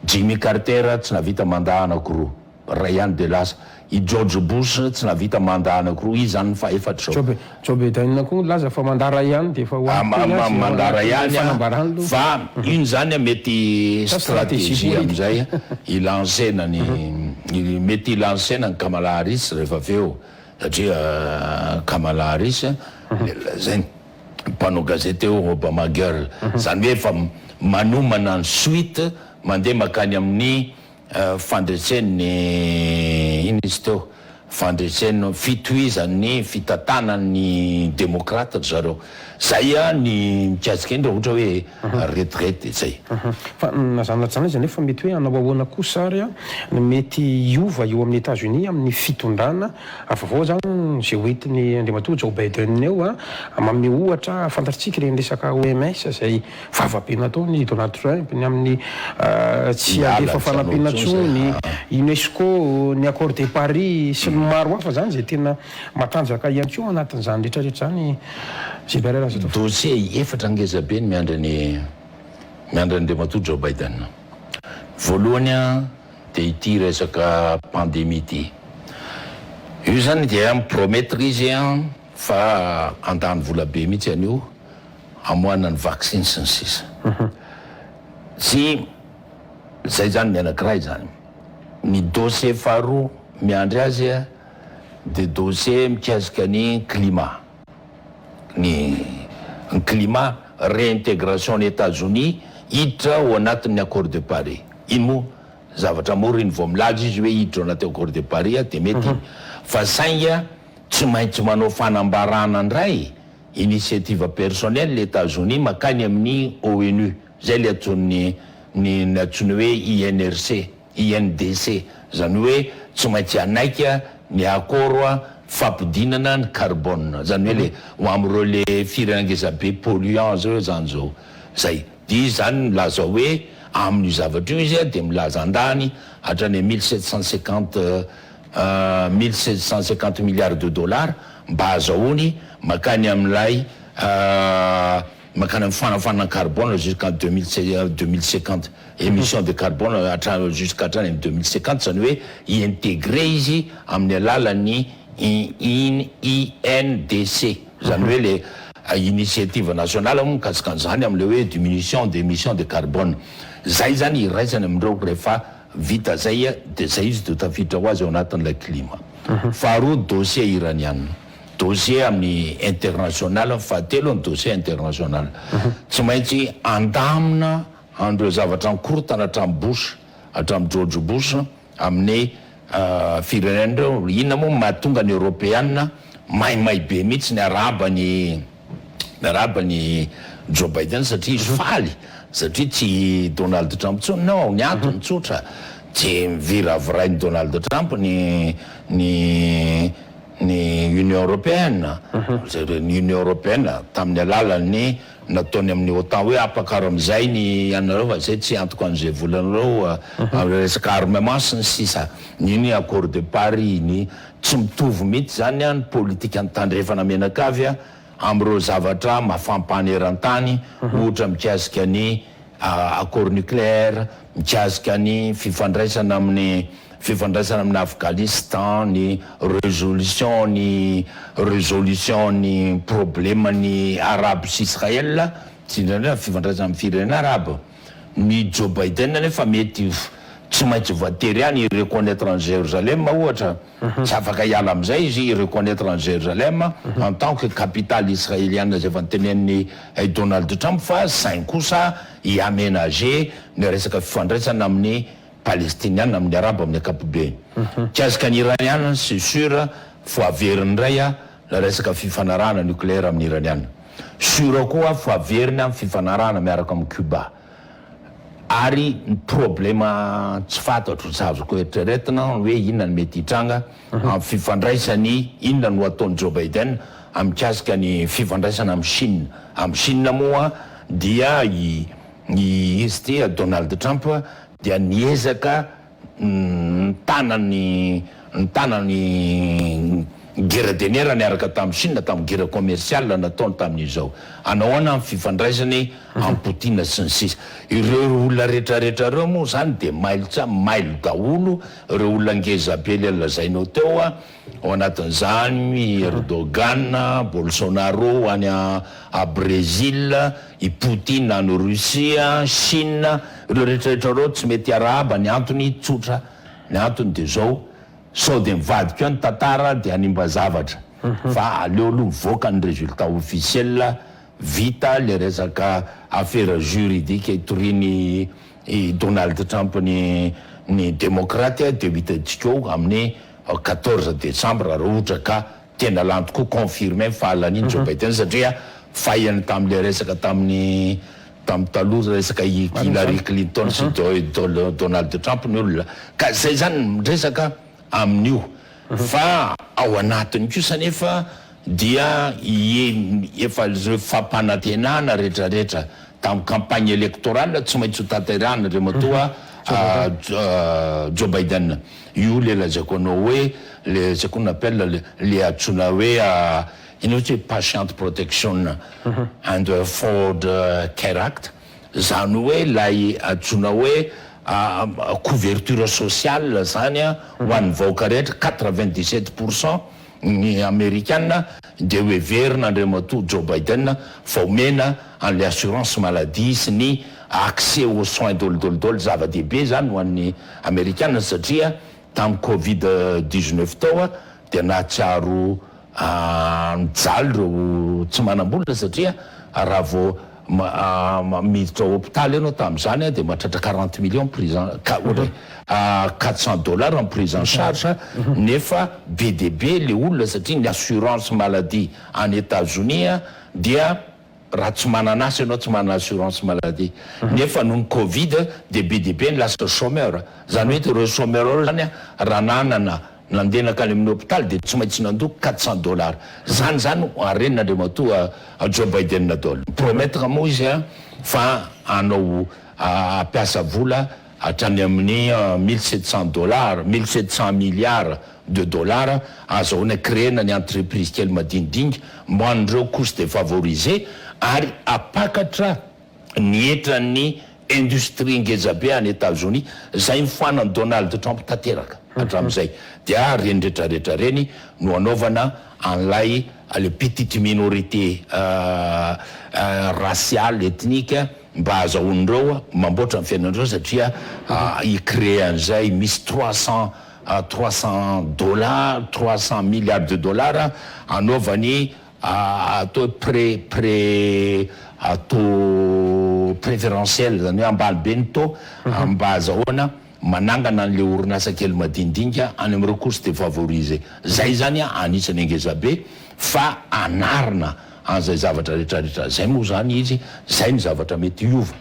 Jimmy Carter tsy nahavita mandat anakiroa. Ray ihany dia lasa. I George Bush tsy nahavita mandat anakiroa, izy zany ny fahefatra izao. Joe Biden koa nilaza fa mandat ray ihany dia efa ho ampy koa ny azy ao Mandat ray anatin'ny ihany fanambarany aloha. Fa iny zany mety Sa stratégie stratégie politique. amin'izay hi-lancer-na ny, mety hi-lancer-na ny Kamala Harris rehefa avy eo satria Kamala Harris lazainy mpanao gazety eo Obama girl, zany hoe efa manomana ny suite mandeha makany amin'ny Fandresen'ny, inona izy teo, fandresen'ny, fitohizan'ny fitantanan'ny demokrata ry zareo. Zay ny mikasika iny raha ohatra hoe retraite zay. Fa na zany na tsy zany aza anefa mety hoe hanao ahoana kosa ary ny mety hiova eo amin'ny Etats Unis amin'ny fitondrana vaovao zany izay ho entin'i Andriamatoa Joe Biden eo. Manome ohatra fantatritsika ireny resaka OMS izay Vava be nataony i Donald Trump ny amin'ny tsy handefa fanampiana intsony, Unesco, ny accord de Paris sy ny maro hafa izany izay tena matanjaka ihany koa ao anatin'izany rehetra rehetra izany Gilbert Razatovo. Dossier efatra ngeza be ny miandry an'i miandry an'Andriamatoa Joe Biden. Voalohany dia ity resaka pandemie ity. Io izany dia mi-promettre izy fa handany vola be mihitsy an'io. hamoahana ny vaksiny sy ny sisa Tsy zay zany ny anakiray zany. Ny dossier faharoa miandry azy dia dossier mikasika ny climat, ny ny climat, réintégration ny Etazonia hiditra ao anatin'ny accord de Paris. Iny moa zavatra mora iny vao milaza izy hoe hiditra ao anaty accord de Paris dia mety iny fa saingy tsy maintsy manao fanambarana indray Initiative personnelle Etazonia makany amin'ny ONU, zay le antsoin'ny ny ny antsoiny hoe INRC, INDC, zany hoe tsy maintsy hanaiky ny accord fampidinana ny carbone, zany hoe le ho amin'ireo le firenena ngeza be polluants reo zany zao, zay. Dia izy zany milaza hoe amin'io zavatra io izy dia milaza handany hatrany amin'ny 1750 1750 milliards de dollars mba hazahoany makany amin'ilay makany amin'ny fanafanana carbone jusqu'en 2050, émission de carbone hatrany jusqu'à hatrany amin'ny 2050, izany hoe hi-intégrer izy amin'ny alalan'ny INDC, izany hoe le initiative nationale moa mikasika an'izany amin'ilay hoe diminution d'émission de carbone. Izay izany iraisany amin'ireo rehefa Vita zay dia zay izy dia tafiditra ho azy ao anatin'ilay climat. Faharoa dossier iraniana. Dossier amin'ny international, fahatelo ny dossier international. Tsy maintsy andamina an'ireo zavatra nikorontana hatramin'i Bush, hatramin'i George Bush amin'ny firenena ireo. Inona moa no mahatonga ny Eoropeana maimay be mihitsy niarahaba ny Miarahaba an'i Joe Biden satria izy faly satria tsy Donald Trump intsony no ny antony tsotra tsy miviravirain'i Donald Trump ny ny ny Union Européenne ny Union Européenne tamin'ny alalan'ny nataony amin'ny OTAN hoe ampakaro amin'izay ny anareo fa izay tsy antoko an'izay volanareo amin'ny resaka armement sy ny sisa ny ny accord de Paris ny tsy mitovy mihitsy izany ny politikan'ny tandrefana mianakavy amin'ireo zavatra mafampana eran-tany, ohatra mikasika ny accord nucléaire, mikasika ny fifandraisana amin'ny fifandraisana amin'i Afghanistan, ny resolution ny resolution ny probleman'ny Arabo sy Israël, sy indraindray ny fifandraisana amin'ny firenena Arabo. Ny Joe Biden anefa mety tsy maintsy voatery ihany hi-reconnaitre an'i Jérusalem ohatra, tsy afaka hiala amin'izay izy, hi-reconnaitre an'i Jérusalem en tant que capitale israélienne izay efa notenenin'i Donald Trump fa saingy kosa hi-aménager ny resaka fifandraisana amin'ny Palestiniana, amin'ny Arabo amin'ny ankapobeny. Mikasika ny Iraniana, c'est sûr fa averiny indray ny resaka fifanarahana nucléaire amin'ny Iraniana. Sûr koa fa averiny amin'ny fifanarahana miaraka amin'i Cuba. Ary ny problema tsy fantatro, tsy azoko eritreretina hoe inona no mety hitranga amin'ny fifandraisany, inona no hataon'i Joe Biden mikasika ny fifandraisana amin'i Chine. Amin'i Chine moa dia i izy ity Donald Trump dia niezaka nitana ny nitana ny Guerre de nerfs niaraka tamin'i Chine tamin'ny guerre commerciale nataony tamin'izao. Hanao ahoana ny fifandraisany amin'i Poutine sy ny sisa. Ireo olona rehetra rehetra ireo moa izany dia mailo tsa mailo daholo ireo olona ngeza be ilay lazainao teo a, ao anatin'izany i Erdogan, Bolsonaro any a Brésil, i Poutine any Russie, Chine, ireo rehetra rehetra ireo tsy mety hiarahaba, ny antony tsotra, ny antony dia izao, Sao dia mivadika eo ny tantara dia hanimba zavatra fa aleo aloha mivoaka ny résultat officiel vita le resaka affaire juridique itorian'i i Donald Trump ny ny demokraty dia ho hitantsika eo amin'ny 14 décembre raha ohatra ka tena lany tokoa confirmer fa lanian'i Joe Biden satria fahiny tamin'le resaka tamin'ny tamin'ny taloha resaka i Hillary Clinton sy Donald Trump ny olona ka zay zany ny miresaka amin'io fa ao anatiny kosa nefa dia efa ireo fampanantenana retraretra tamin'ny campagne électorale tsy maintsy ho tanterahana Andriamatoa Joe Biden io le lazaiko anao hoe le ce qu'on appelle le antsoina hoe ino ohatry hoe Patient Protection and Afford Care Act, zany hoe lay antsoina hoe couverture sociale zany ho an'ny vahoaka rehetra, 97% ny amerikana dia ho heverina Andriamatoa Joe Biden fa omena an'le assurance maladie sy ny accès aux soins dôlidôlidôly, zava-dehibe zany ho an'ny amerikana satria tamin'ny covid 19 tao dia nahatsiaro mijaly ireo tsy manam-bola satria raha vao miditra hopitaly ianao tamin'izany dia mahatratra 40 millions prise en ohatra hoe 400 dollars en prise en charge nefa be dia be le olona satria ny assurance maladie any Etazonia dia raha tsy manana asa ianao tsy manana assurance maladie nefa noho ny covid dia be dia be ny lasa chômeur, zany hoe ireo chômeur ireo zany raha nanana nandeha nankany amin'ny hopitaly dia tsy maintsy nandoa 400 dollars, zany zany harenina Andriamatoa Joe Biden daholo. Promettre moa izy fa hanao hampiasa vola hatrany amin'ny 1700 dollars, 1700 milliards de dollars ahazahoana créer-na ny entreprise kely madinidinika mba ho an'ireo couches défavorisées ary hampakatra ny hetran'ny industrie ngezabe any Etazonia izay nofoanan'i Donald Trump tanteraka hatramin'izay dia reny retraretra reny no hanaovana an'ilay le petite minorité raciale ethnique mba ahazahoan'ireo mamboatra ny fiainan'ireo satria hi-créer an'izay misy 300 300 dollars 300 milliards de dollars hanaovany atao hoe prêt prêt à taux préférentiel zany hoe ambany be ny taux mba ahazahoana manangana an'le orinasa kely madinidinika any amin'ireo couches défavorisées, zay zany anisany angezabe fa anarina an'izay zavatra rehetrarehetra zay moa zany izy zay ny zavatra mety hiova.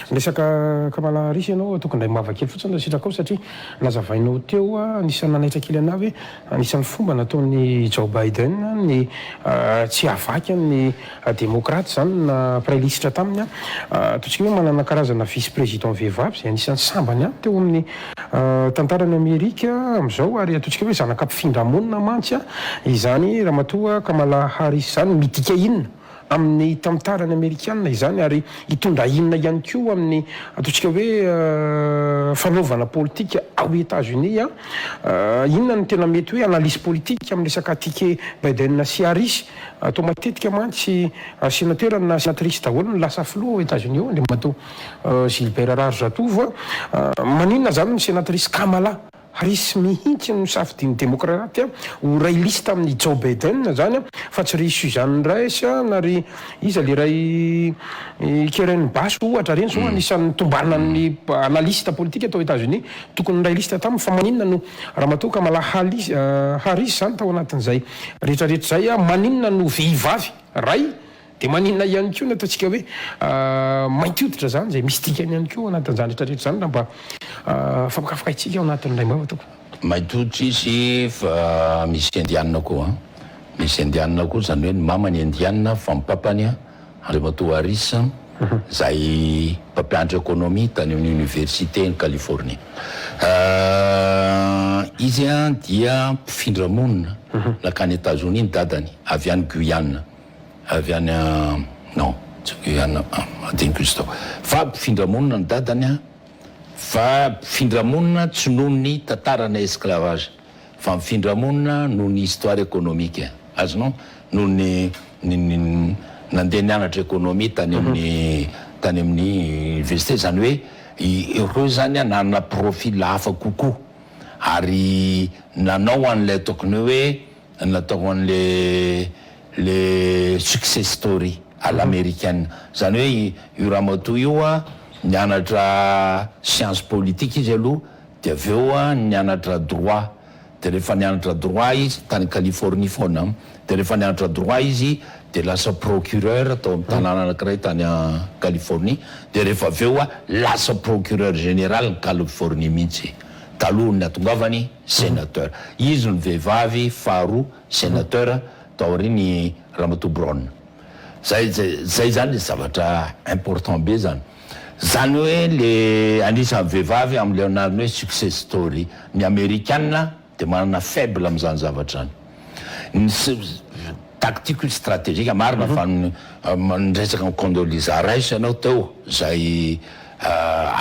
Resaka Kamala Harris ianao tokony indray mava kely fotsiny raha sitrakao satria nazavainao teo anisan'ny nanaitra kely anahy hoe anisan'ny fomba nataon'i Joe Biden ny tsy havaky ny demokraty zany na mpiray lisitra taminy ataontsika hoe manana karazana vice président vehivavy izay anisan'ny sambany ihany teo amin'ny tantaran'i Amerika amin'izao ary ataontsika hoe zanaka mpifindra-monina mantsy izany ramatoa Kamala Harris izany. Midika inona amin'ny tantarany amerikana izany ary hitondra inona ihany koa amin'ny ataontsika hoe fanaovana politika ao Etats-Unis? Inona no tena mety hoe analyse politique amin'ny resaka ticket Biden sy Harris? Atao matetika mantsy sénateur na sénatrice daholo no lasa filoha ao Etats-Unis ao, Andriamatoa Gilbert Raharizatovo. Maninona izany ny sénatrice Kamala Harris mihitsy no safidian'ny demokraty ho ray liste amin'i Joe Biden zany fa tsy ry Susan Rice na ry iza le ray Karen Bass ohatra reny zao anisan'ny tombanan'ny analyste politika tao Etats-Unis tokony niray liste taminy fa maninona no ramatoa Kamala Harris zany tao anatin'izay rehetrarehetra izay, maninona no vehivavy ray dia maninona ihany koa ny ataontsika hoe mainty hoditra zany izay misy dikany ihany koa ao anatin'izany rehetrarehetra izany raha mba fampikafokaintsika ao anatin'ilay mbava tompoko. Mainty hoditra izy fa misy indiana koa an, misy indiana koa izany hoe ny mamany indiana fa ny papany Andriamatoa Harris. zay mpampianatra économie tany amin'ny université ny Californie. Izy a dia mpifindramonina nakany Etazonia, ny dadany avy any Guyane, avy any, non, tsy Guyane, adiniko izy tao, fa mpifindramonina ny dadany a, fa mpifindramonina tsy noho ny tantarana esclavage fa mifindramonina noho ny histoire économique azonao, noho ny nandeha nianatra économie tany amin'ny université. Zany hoe ireo zany a nanana profil hafa kokoa ary nanao an'lay tokony hoe natao an'le le success story à l'américaine. Zany hoe io ramatoa io a nianatra science politique izy aloha, de avy eo a nianatra droit, de rehefa nianatra droit izy tany Californie foana, de rehefa nianatra droit izy de lasa procureur atao amy tanàna anakiray tany a Californie, de rehefa avy eo a lasa procureur général ny Californie mihitsy taloha ny atongavany sénateur. Izy ny vehivavy faharoa sénateur taoriny ramatoa Brown. Zay zany zavatra important be zany hoe le anisan'ny vehivavy am'le anariny hoe success story. Ny Amerikana de manana faible am'zany zavatra zany, ny tactique stratégique marina. Fa nresaka Condoleezza Rice anao teo zay,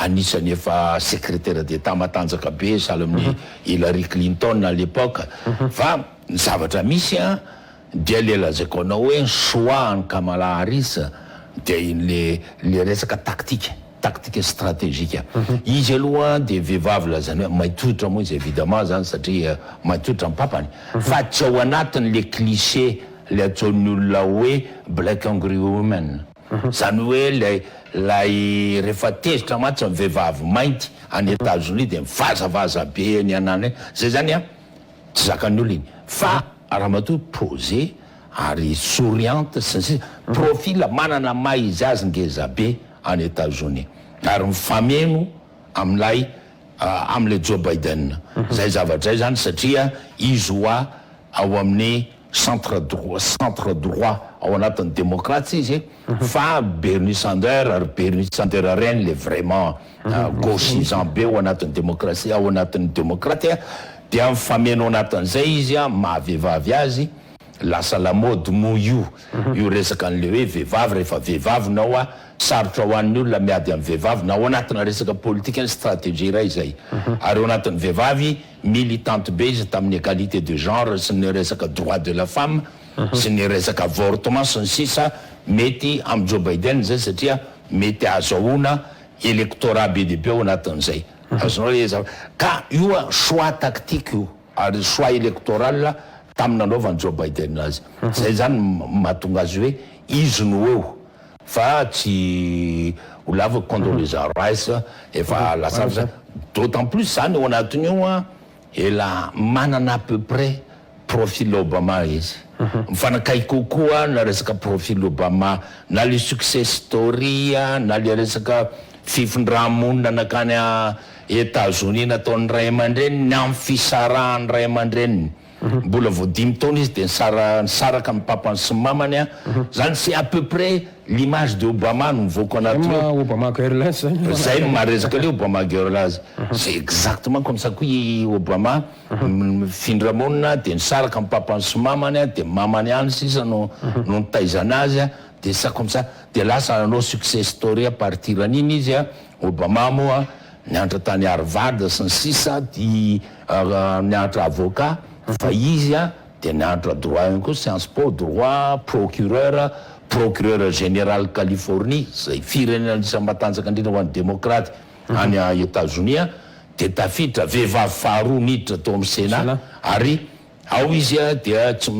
anisany efa secrétaire d'état matanjaka be sahala amin'ny Hillary Clinton à l'époque. Fa ny zavatra misy a dia le lazaiko anao hoe ny choix ny Kamala Harris de le resaka tactique stratégique. Izy aloha de vehivavy lazany hoe maitotra moa izy, évidemment zany, satria maitotra ny papany, fa tsy ao anatiny le cliché le ataon'ny olona hoe black angry woman. Zany hoe le lay rehefa tezitra mantsy ny vehivavy mainty any Etats-Unis de mivazavaza be ny anany zay zany a tsy zakan'ny olo iny. Fa raha matoa posé ary souriante sy ny sisa, profil manana maha izy azy ngeza be any Etats-Unis ary mifameno am'lay am'le Joe Biden zay zavatra zay zany, satria izy hoa ao amin'ny centre droit, centre droit ao anatin'ny démocrate izy. Fa Bernie Sanders, ary Bernie Sanders reny le vraiment gauchisant be ao anatin'ny démocratie, ao anatin'ny démocrate, dia mifameno anatin'izay izy a mahavehivavy azy. Lasa lamody mo io resaka an'le hoe vehivavy. Rehefa vehivavy nao a sarotra ho an'ny olona miady amin'ny vehivavy na ao anatina resaka politika, ny stratégie ray zay. Ary ao anatin'ny vehivavy militante be izy tamin'ny égalité de genre sy ny resaka droit de la femme sy ny resaka avortement sy ny sisa. Mety amy Joe Biden zay satria mety azahoana électorat be de be ao anatin'izay azonao le za. Ka io a choix tactique io ary choix électoral tamin'ny nanaovany Joe Biden azy zay zany mahatonga azy hoe izy no eo, fa tsy ho lava Condoleezza Rice efa lasa zany. D'autant plus zany ao anatiny io a ela manana à peu près profil Obama izy, mifanakaiky kokoa na resaka profil Obama na le success story a na le resaka fifindramonina nakany a Etats-Unis nataon'ny ray aman-dreniny, ny amy fisarahany ray aman-dreniny mbola vo 5 taona izy de nisaraka amy papany sy mamany a zany. C'est à peu près l'image de Obama no mivoaka anatiny eo. Obama girl zany. Zay no maresaka le Obama girl azy. C'est exactement comme ça koa i Obama mifindramonina de nisaraka amy papany sy mamany a de mamany any sisa no nitaizana azy a de ça comme ça de lasa nanao success story à partir an'iny izy a. Obama moa nianatra tany Harvard sy ny sisa, di nianatra avocat, fa izy a de nianatra droit ihany koa, Sciences Po, droit, procureur général Californie zay firenena anisany matanjaka indrindra ho an'ny démocrate any a États-Unis a de tafiditra vehivavy faharoa niditra tao amy Sénat. Ary ao izy a dia tsy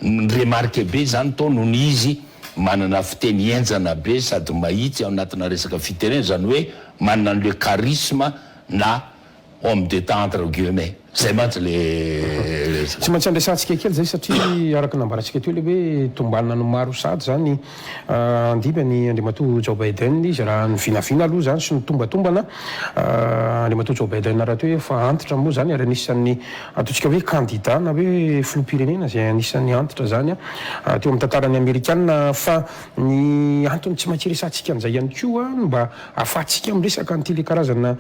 remarque be zany tao noho ny izy manana fiteny enjana be sady mahitsy ao anatina resaka fitenena, zany hoe manana an'le charisme na homme d'état entre guillemets. Zay mantsy le resaka. Tsy maintsy andresantsika kely zay satria araka ny nambarantsika teo le hoe tombanana ny maro sahady zany handimby an'i Andriamatoa Joe Biden izy raha ny vinavina aloha zany sy ny tombatombana Andriamatoa Joe Biden rahateo efa antitra moa zany ary anisan'ny ataontsika hoe kandida na hoe filoham-pirenena izay anisan'ny antitra zany teo amin'ny tantaran'ny amerikana fa ny antony tsy maintsy iresahantsika an'izay ihany koa mba Afahantsika miresaka an'ity le karazana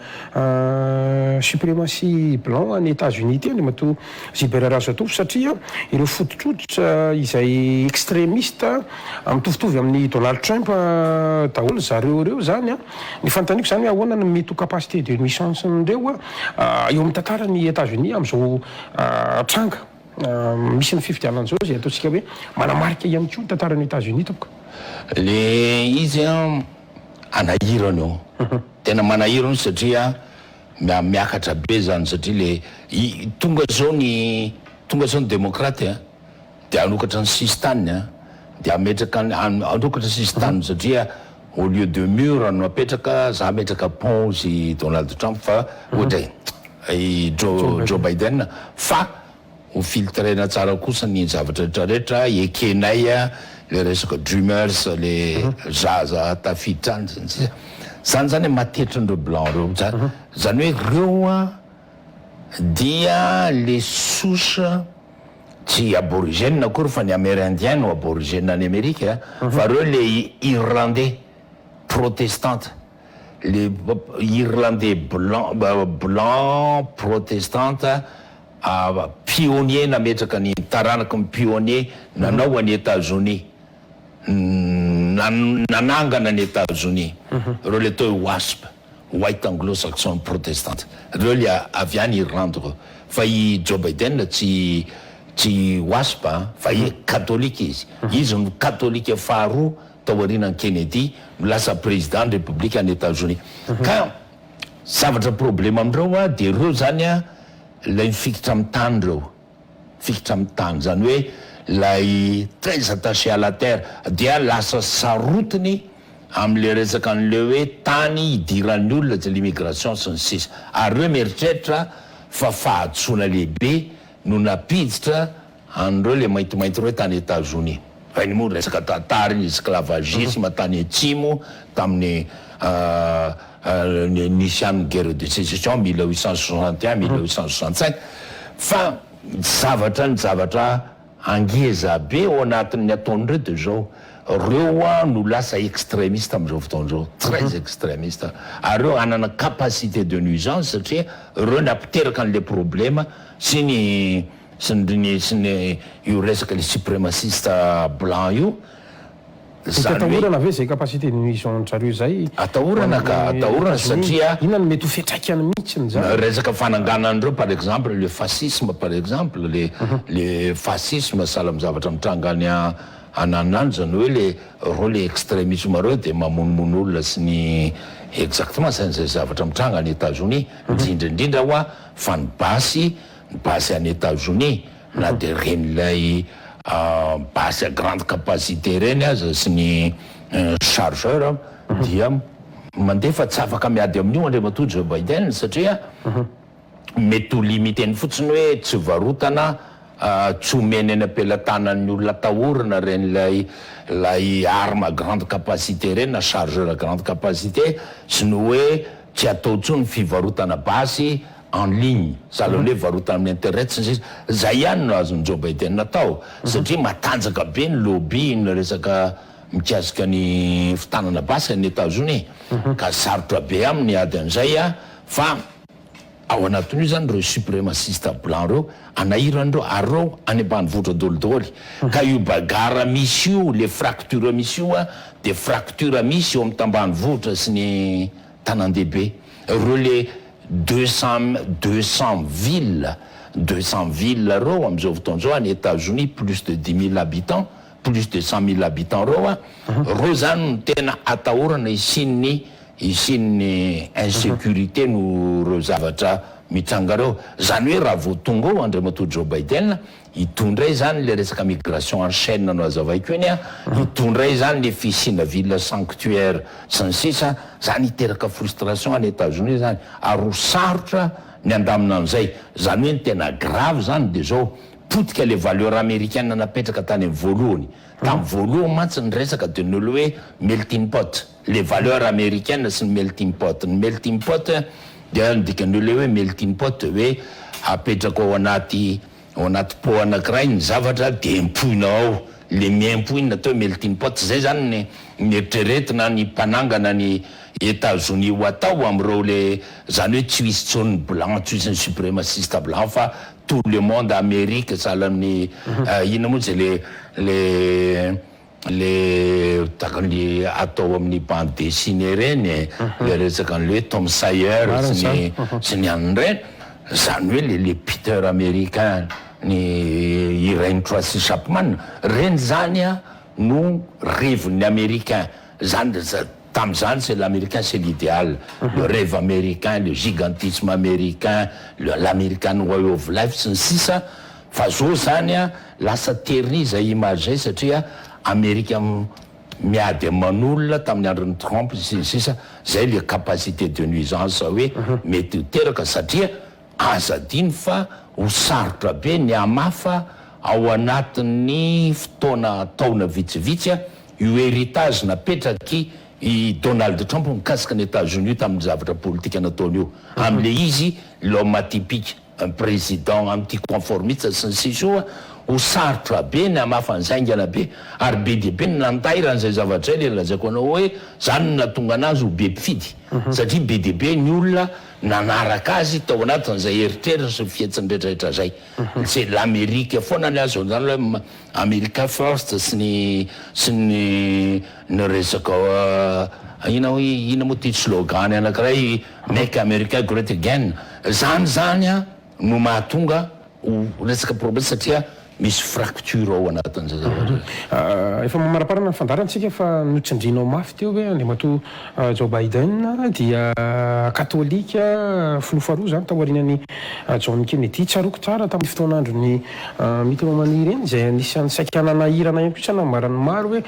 suprématie blanc any Etats Unis ity Andriamatoa Gilbert Razatovo satria ireo fototr'hoditra izay extremiste mitovitovy amin'i Donald Trump daholo zareo ireo izany an. Ny fanontaniako izany hoe ahoana no mety ho capacité de nuisance-n'ireo eo amin'ny tantaran'i Etats Unis amin'izao tranga misy ny fifidianana izao izay ataontsika hoe manamarika ihany koa ny tantaran'i Etats Unis tompoko. Le izy an, Anahirana io. Tena manahirana io satria miakatra be zany satria le tonga zao ny tonga zao ny demokraty a de hanokatra ny sisin-taniny a de hametraka ny hanokatra sisin-taniny satria au lieu de mur no apetraka za hametraka pont ozy Donald Trump fa ohatra e i Joe Joe Biden fa Ho filtrena tsara kosa ny zavatra rehetra rehetra, ekenay le resaka dreamers, le zaza tafiditra any sy ny sisa, zany zany matetrin'ireo blanc reo, zany hoe reo an dia le souche tsy aborigène akory fa ny amérindien no aborigène any Amerika fa reo le irlandais protestante, le irlandais blanc blanc protestante Pionnier nametraka ny taranaky ny pionnier nanao an'i Etazonia, nanangana an'i Etazonia, ireo le atao hoe WASP, White Anglo-Saxon Protestant, ireo le avy any Irlande ireo. Fa i Joe Biden tsy tsy WASP an, fa katolika izy. Izy no katolika faharoa taorianan'i Kennedy no lasa président ny Repoblika any Etazonia. Ka Zavatra problème amindreo a de reo zany a lay mifikitra am tany reo, mifikitra am tany zany hoe lay très attaché à la terre dia lasa sarotiny amle resaka anle hoe tany idiran'ny olona tsy l'immigration sy ny sisa ary reo mieritreritra fa fahadisoana lehibe no nampiditra An'ireo le maintimainty ireo tany Etazonia. Fa iny moa resaka tantara iny, esclavagisme tany atsimo tamin'ny nisy ihany ny guerre de sécession 1861, 1865. Fa zavatra ny zavatra angeza be ao anatin'ny ataon'ireo dia izao, reo no lasa extremiste amin'izao fotoana izao, très extremiste. Ary reo hanana capacité de nuisance satria reo nampiteraka an'le problema sy ny sy ny sy ny io resaka le supremaciste blanc io, Mety zany hoe. Atahorana ve zay capacité de nuisance zareo zay ho Atahorana ka, an'ny atahorana Etats-Unis? satria. Inona no mety ho fiantraikany mihitsiny zany? Resaka fananganan'ireo par exemple le fascisme par exemple, le le fascisme sahala amin'ny zavatra mitranga any ananona any, zany hoe le reo le extremisme reo de mamonomono olona sy ny exactement zany zay zavatra mitranga any Etats-Unis, indrindra indrindra hoa fa ny basy Ny basy any Etazonia na dia ireny ilay basy à grande capacité ireny aza sy ny chargeur dia mandeha fa tsy afaka miady amin'io Andriamatoa Joe Biden satria mety ho limiter-ny fotsiny hoe tsy varotana tsy omeny eny am-pelatanan'ny olona atahorana ireny ilay ilay arme à grande capacité ireny na chargeur à grande capacité sy ny hoe tsy atao intsony ny fivarotana basy en ligne, sahala ny hoe varotana amin'ny internet sy ny sisa, zay ihany no azon'i Joe Biden atao satria matanjaka be ny lobby ny resaka mikasika ny fitanana basy any Etazonia ka sarotra be aminy ny ady an'izay fa ao anatin'io zany ireo supremaciste blanc ireo anahirana ireo ary ireo any ambanivohitra dolidoly ka io bagarre misy io le fracture misy io dia fracture misy eo amin'ny tambanivohitra sy ny tanan-dehibe ireo le 200 200 villes 200 villes reo amizao fotoana zao any Etats-Unis plus de 10 000 habitants plus de 100 000 habitants reo a reo zany no tena atahorana hisian'ny hisian'ny insécurité no reo zavatra mitranga reo zany hoe raha vao tonga eo Andriamatoa Joe Biden Itondray izany le resaka migration en chaine no azavaiko iny a, itondray izany le fisiana ville sanctuaire sy ny sisa, zany hiteraka frustration any Etazonia zany ary ho sarotra ny handamina an'izay. Zany hoe ny tena grave zany de zao, potika le valeur américaine napetraka tany amin'ny voalohany. Tamin'ny voalohany mantsy ny resaka de ny hoe melting pot, le valeur américaine sy ny melting pot. Ny melting pot dia ny dikan'io le hoe melting pot de hoe apetraka ao anaty pot anankiray ny zavatra, de empoina ao le miempo iny, natao hoe melting pot. Zay zany ny nieritreretina ny mpanangana ny États-Unis ho atao am'ireo le zany hoe tsy misy tsony blanc, tsy misy ny suprémaciste blanc, fa tout le monde, Amérique, sahala amin'ny inona moa zay le takany atao amin'ny bande dessinée reny, le resaka an'le hoe Tom Sawyer sy ny aniny reny zany, hoe le Peter américain, ny irainy Tracy Chapman reny zany a no rêve-n'ny américain zany tam'zany. C'est l'américain, c'est l'idéal, le rêve américain, le gigantisme américain, l'American way of life sy ny sisa. Fa zao zany a lasa terni zay image zay, satria Amerika miady aman'olona tamin'ny andron'ny Trump sy ny sisa zay, le capacité de nuisance hoe mety ho teraka, satria azadiny fa ho sarotra be ny amafa ao anatin'ny fotoana taona vitsivitsy a io héritage napetraky i Donald Trump mikasika ny États-Unis tamin'ny zavatra politika nataony io am'le izy, l'homme atypique, un président anticonformiste sy ny sisa io a. Ho sarotra be ny amafan'zaingana be, ary be de be ny nantairan'zay zavatra zay. Le lazaiko anao hoe zany no natonga anazy ho be mpifidy, satria be de be ny olona nanaraka azy tao anatin'zay eritreritra sy fihetsiny rehetrarehetra zay. C'est l'Amérique foana ny azo zany hoe America first sy ny resaka ina hoe ina moa ty slogan anankiray, "Make America great again". Zany a no mahatonga ho resaka problème, satria misy fracture ao anatin'zay zavatra. Efa mamaraparana ny fandaharantsika, fa notsindrinao mafy teo hoe andriamatoa Joe Biden dia katolika, filoha faharoa zany taorian'ny John Kennedy. Tsaroko tsara tamin'ny fotoan'andro ny Mitt Romney reny zay anisan'ny saika nanahirana ihany koa, nambarany maro hoe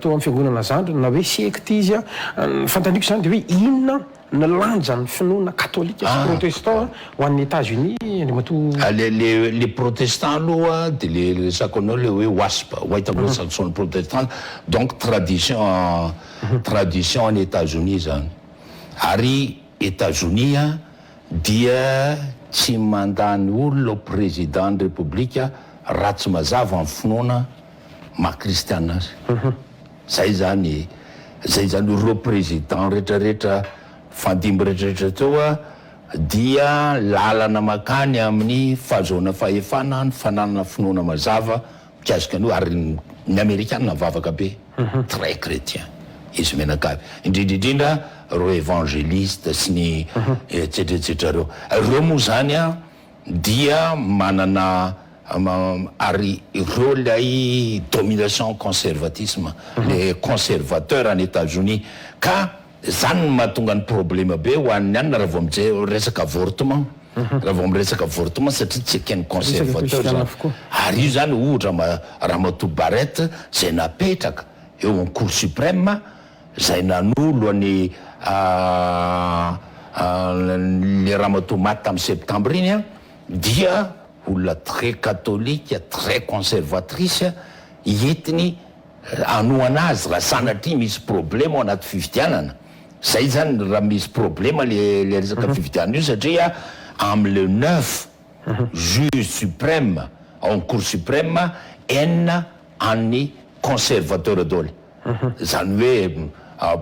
teo amin'ny fiangonana zandriny na hoe secte izy a. Ny fanontaniako zany de hoe inona ny lanjan'ny finoana katolika sy protestant ho an'ny États-Unis, andriamatoa? Ah, le protestant aloha de le resako anao le hoe WASP, White Anglo-Saxon Protestant, donc tradition any États-Unis zany. Ary États-Unis a dia tsy mandany olona président ny république raha tsy mazava ny finoana maha kristiana azy. Zay zany ireo président rehetrarehetra fandimby rehetrarehetra teo a dia lalana makany amin'ny fahazoana fahefana ny fananana finoana mazava mikasika an'io. Ary ny amerikana mivavaka be, très chrétien izy menakavy, indrindraindrindra reo évangéliste sy ny etsetraetsetra reo. Reo moa zany a dia manana ary ireo lay domination conservatisme, les conservateurs en États-Unis. Ka zany no mahatonga ny problème be ho an'ny anina raha vao mijery resaka avortement, raha vao miresaka avortement, satria tsy eken'ny conservateur kristiana zany. Avokoa. Ary io zany ohatra raha matoa Barrett zay napetraka eo amin'ny Cour suprême, zay nanolo any le ramatoa maty tamin'ny septembre iny a dia olona très catholique, très conservatrice, entiny anoana azy raha sanatria misy problème ao anaty fifidianana zay zany, raha misy problème le resaka fifidianana io, satria am le neuf juge suprême ao am Cour suprême, enina an'ny conservateur daoly zany, hoe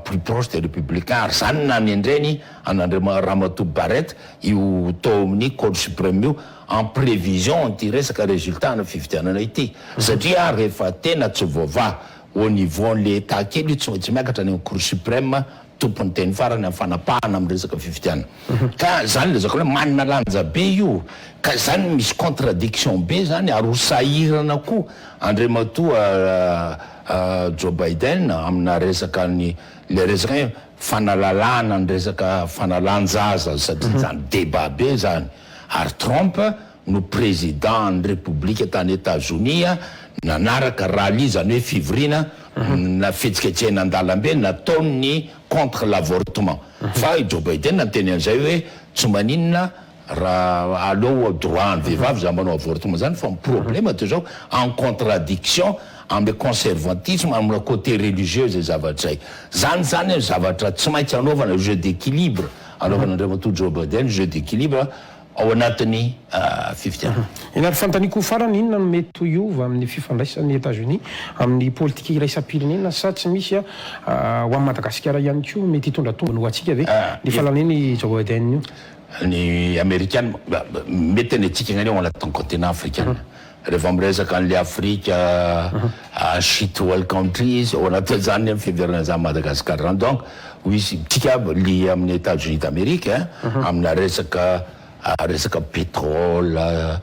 plus proche des républicains. Ary zany nanendreny anandre ramatoa Barrett io tao amin'ny Cour suprême io en prévision ty resaka résultat na fifidianana ity, satria rehefa tena tsy voava au niveau le état kely io, tsy maintsy miakatra any Cour suprême, tompony teny farany amy fanapahana amy resaka fifidianana. Ka zany le zako hoe manana lanja be io. Ka zany misy contradiction be zany, ary ho sahirana koa andriamatoa Joe Biden amina resaka ny le resaka hoe fanalalana ny resaka fanalan-jaza, satria zany débat be zany. Ary Trump no président ny république tany États-Unis a nanaraka rally, zany hoe fivorina na fihetsiketsehana an-dalambe nataony contre l'avortement. Fa i Joe Biden nanteny an'izay hoe tsy maninona. Raha aleo droit ny vehivavy zany manao avortement zany fa ny problème de zao en contradiction amle conservantisme amina côté religieux zay zavatra zay. Zany zany zavatra tsy maintsy anaovana jeu d'équilibre anaovana Andriamatoa Joe Biden jeu d'équilibre ao anatin'ny fifidianana. Eny ary fanontaniako farany, inona no mety ho hiova amin'ny fifandraisan'ny Etats-Unis amin'ny politika iraisam-pirenena sa tsy misy ho an'i Madagasikara ihany koa mety hitondra tombony ho antsika ve ny fahalanian'i Joe Biden io? Ny Amerikana, mety ny antsika ihany ao anatin'ny continent afrikana. Rehefa miresaka an'ilay Afrika shit hole country izy, ao anatin'izany ny fiheverana an'izany Madagascar izany. Donc, ho izy, tsika lié amin'ny Etats-Unis d'Amérique amina resaka resaka pétrole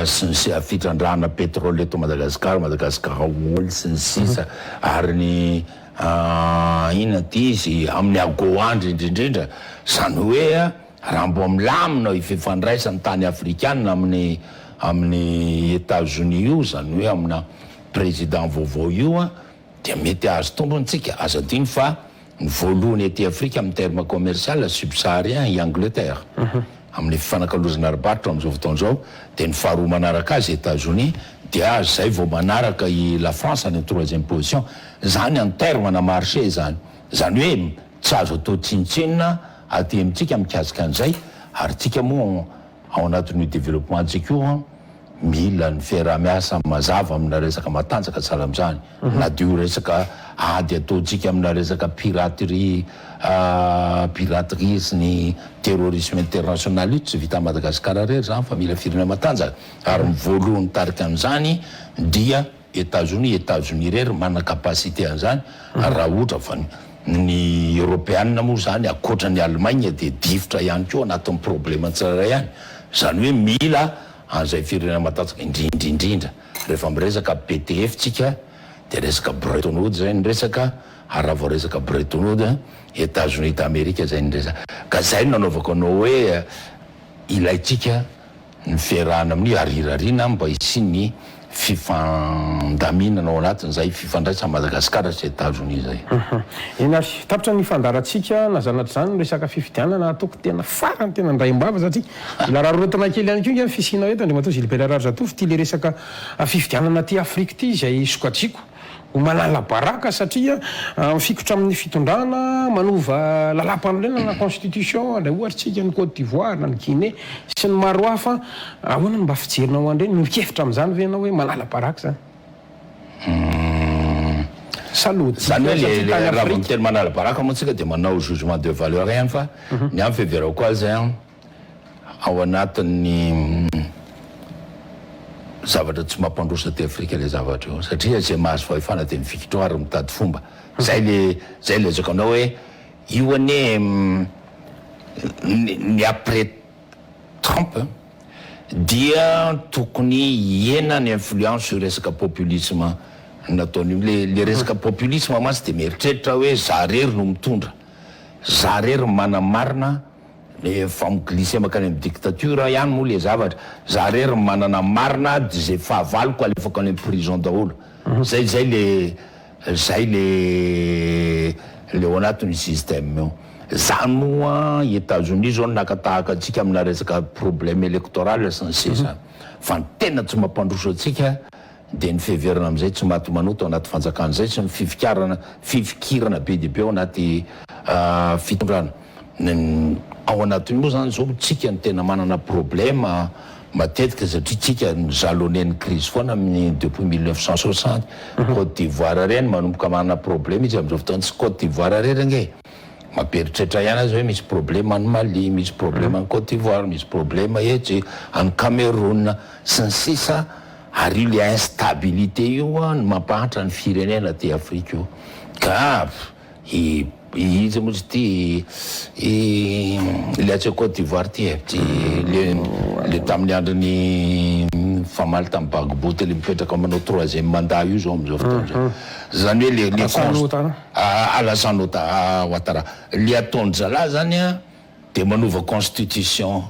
sy ny sisa, fitrandrahana pétrole eto Madagascar, Madagascar oil sy ny sisa, ary ny Inona ity izy amin'ny AGOA indrindra indrindra, izany hoe raha mbo milamina io fifandraisan'ny tany afrikana amin'ny amin'ny Etazonia io, izany hoe amina président vaovao io dia mety hahazo tombony tsika, aza adino fa ny voalohany aty Afrika amin'ny terme commercial subsaharien i Angleterre amin'ny fifanakalozana ara-barotra amin'izao fotoana izao, dia ny faharoa manaraka azy Etazonia, dia zay vao manaraka i la France any troisième position. Zany en terme na marché zany. Zany hoe tsy azo atao tsinontsinona aty amintsika mikasika an'izay ary tsika moa ao anatin'io développement ntsika io an, mila ny fiaraha-miasa mazava amina resaka matanjaka sahala amin'izany na dia io resaka ady ataontsika amina resaka piraterie piraterie sy ny terrorisme international io tsy vitan'i Madagasikara irery zany fa mila firenena matanjaka ary ny voalohany nitarika an'izany dia Etazonia, Etazonia irery manana capacité an'izany ary raha ohatra fa ny Eoropeanina moa izany ankoatra ny Allemagne dia difotra ihany koa anatin'ny problème tsirairay ihany. Izany hoe mila an'izay firenena matanjaka indrindra indrindra rehefa miresaka BTF tsika dia resaka Bretton Woods izay ny resaka ary raha vao resaka Bretton Woods Etazonia d'Amerika izay ny resaka. Ka izay no nanaovako anao hoe ilaintsika ny fiarahana amin'io ary irariana mba hisian'ny fifandaminana ao anatin'izay fifandraisan'i Madagasikara sy Etazonia izay. Eny ary, tapitra ny fandaharantsika, na zanatr'izany ny resaka fifidianana ataoko tena farany tena indray am-bava satria mbola rarorotina kely ihany koa ange ny fisianao eto Andriamatoa Gilbert Raharizatovo ity le resaka fifidianana aty Afrika ity izay sokajiako ho manala baraka satria mifikitra amin'ny fitondrana, manova lalàmpanorenana na constitution, indray ohatra isika ny Côte d'Ivoire na ny Guinée sy ny maro hafa, ahoana no mba fijerinao an'ireny? Miombon-kevitra amin'izany ve ianao hoe manala baraka izany? Sa lojika Izany hoe satria le tany raha vao Afrika? miteny manala baraka moa tsika dia manao jugement de valeur ihany fa ny ahy ny fiheverako azy an, Ao anatin'ny zavatra tsy mampandroso aty Afrika ilay zavatra io satria izay mahazo fahefana dia mifikitra ao ary mitady fomba. Izay le izay lazaiko anao hoe io anie ny après Trump dia tokony hihena ny influence io resaka populisme nataony io. Le le resaka populisme mantsy dia mieritreritra hoe za rery no mitondra, za rery manamarina. Efa mi-glisser mankany amin'ny dictature ihany moa le zavatra. Za rery no manana marina de zay fahavaloko alefako any amin'ny prison daholo. Zay zay le zay le le ao anatin'io système io. Zany moa Etazonia zao no naka tahaka antsika amina resaka problème électoral sy ny sisa. Fa ny tena tsy mampandroso antsika dia ny fiheverana amin'izay tsy maty manota ao anaty fanjakana izay sy ny fifikarana fifikirana be dia be ao anaty fitondrana. Ny ao anatin'io moa zany zao tsika no tena manana problème matetika satria tsika no jalonner ny crise foana amin'ny depuis 1960. Côte d'Ivoire ireny manomboka manana problème izy amin'izao fotoana, tsy Côte d'Ivoire irery ange e! Mampieritreritra ihany aza hoe misy problème any Mali, misy problème any Côte d'Ivoire, misy problème etsy any Cameroun sy ny sisa ary io le instabilité io no mampahantra ny firenena aty Afrika io ka i iza moa izy ity i le atsy Côte d'Ivoire ity e ty le le tamin'ny andron'ny famaly tamin'ny Gbagbo teo le mipetraka manao troisième mandat io zao amin'izao fotoana izao zany hoe le le Alassane Ouattara. Alassane Ouattara le ataon-dry zalahy zany an Dia manova constitution,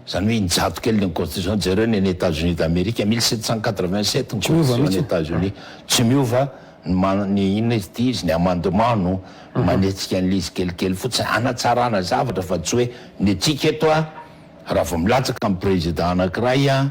izany hoe injato kely ny constitution, jereo ny any Etats Unis d'Amerique, 1787 ny constitution any Etats Unis, tsy miova ny man- ny inona izy ity izy, ny amendement no manetsika an'ilay izy kelikely fotsiny hanatsarana zavatra fa tsy hoe ny antsika eto a. Raha vao milatsaka ny président anakiray an,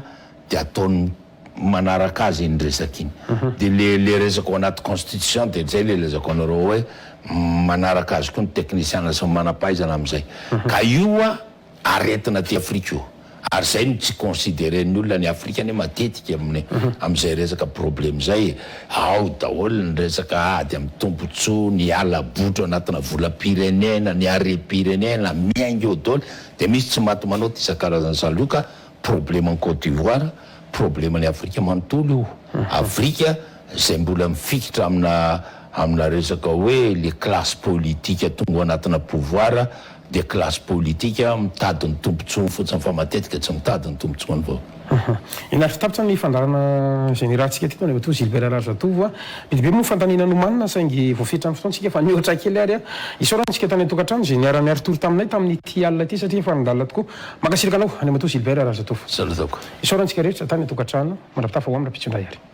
de ataony manaraka azy iny resaka iny. De le le resaka ao anaty constitution de zay le lazaiko anareo hoe manaraka azy koa ny teknisiana sy ny manam-pahaizana amizay. Ka io an aretina aty Afrika io. Ary zay no tsy considerer-n'ny olona ny Afrika anie matetika amin'ny amizay resaka problème zay e. Ao daholo ny resaka ady amin'ny tombotsoa, ny hala-botro anatina volam-pirenena, ny harem-pirenena, miainga eo daholo. Dia misy tsy maty manota isan-karazany salut ka problème an'i Côte d'Ivoire, problème an'i Afrika manontolo io. Afrika izay mbola mifikitra amina amina resaka hoe le classe politique tonga ao anatina pouvoir dia classe politique mitady ny tombotsoany fotsiny fa matetika tsy mitady ny tombotsoan'ny vahoaka. Eny ary tapitra ny fandaharana izay nirahantsika teto Andriamatoa Gilbert Raharizatovo a. Be dia be moa fanontaniana nomanina saingy voafetra ny fotoantsika fa nihoatra kely ary a. Isaorana antsika tany an-tokantrano izay niara-niari-tory taminay tamin'ity alina ity satria efa nandalina tokoa. Mankasitraka anao Andriamatoa Gilbert Raharizatovo. Salut. Isaorana antsika rehetra tany an-tokantrano. Mandra-pitafa ho amin'ny rahampitso indray ary.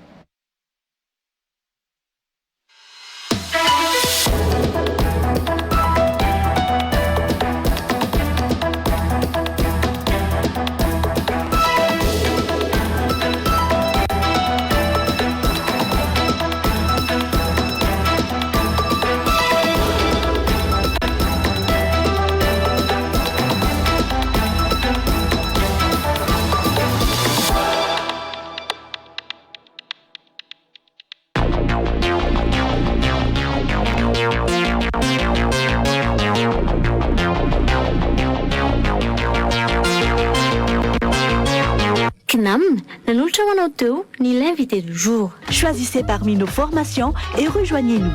CNAM, nanolotra ho anao teo ny l'invité du jour. Choisissez parmi nos formations et rejoignez-nous.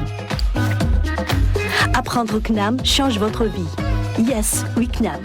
Apprendre CNAM change votre vie. Yes, we CNAM.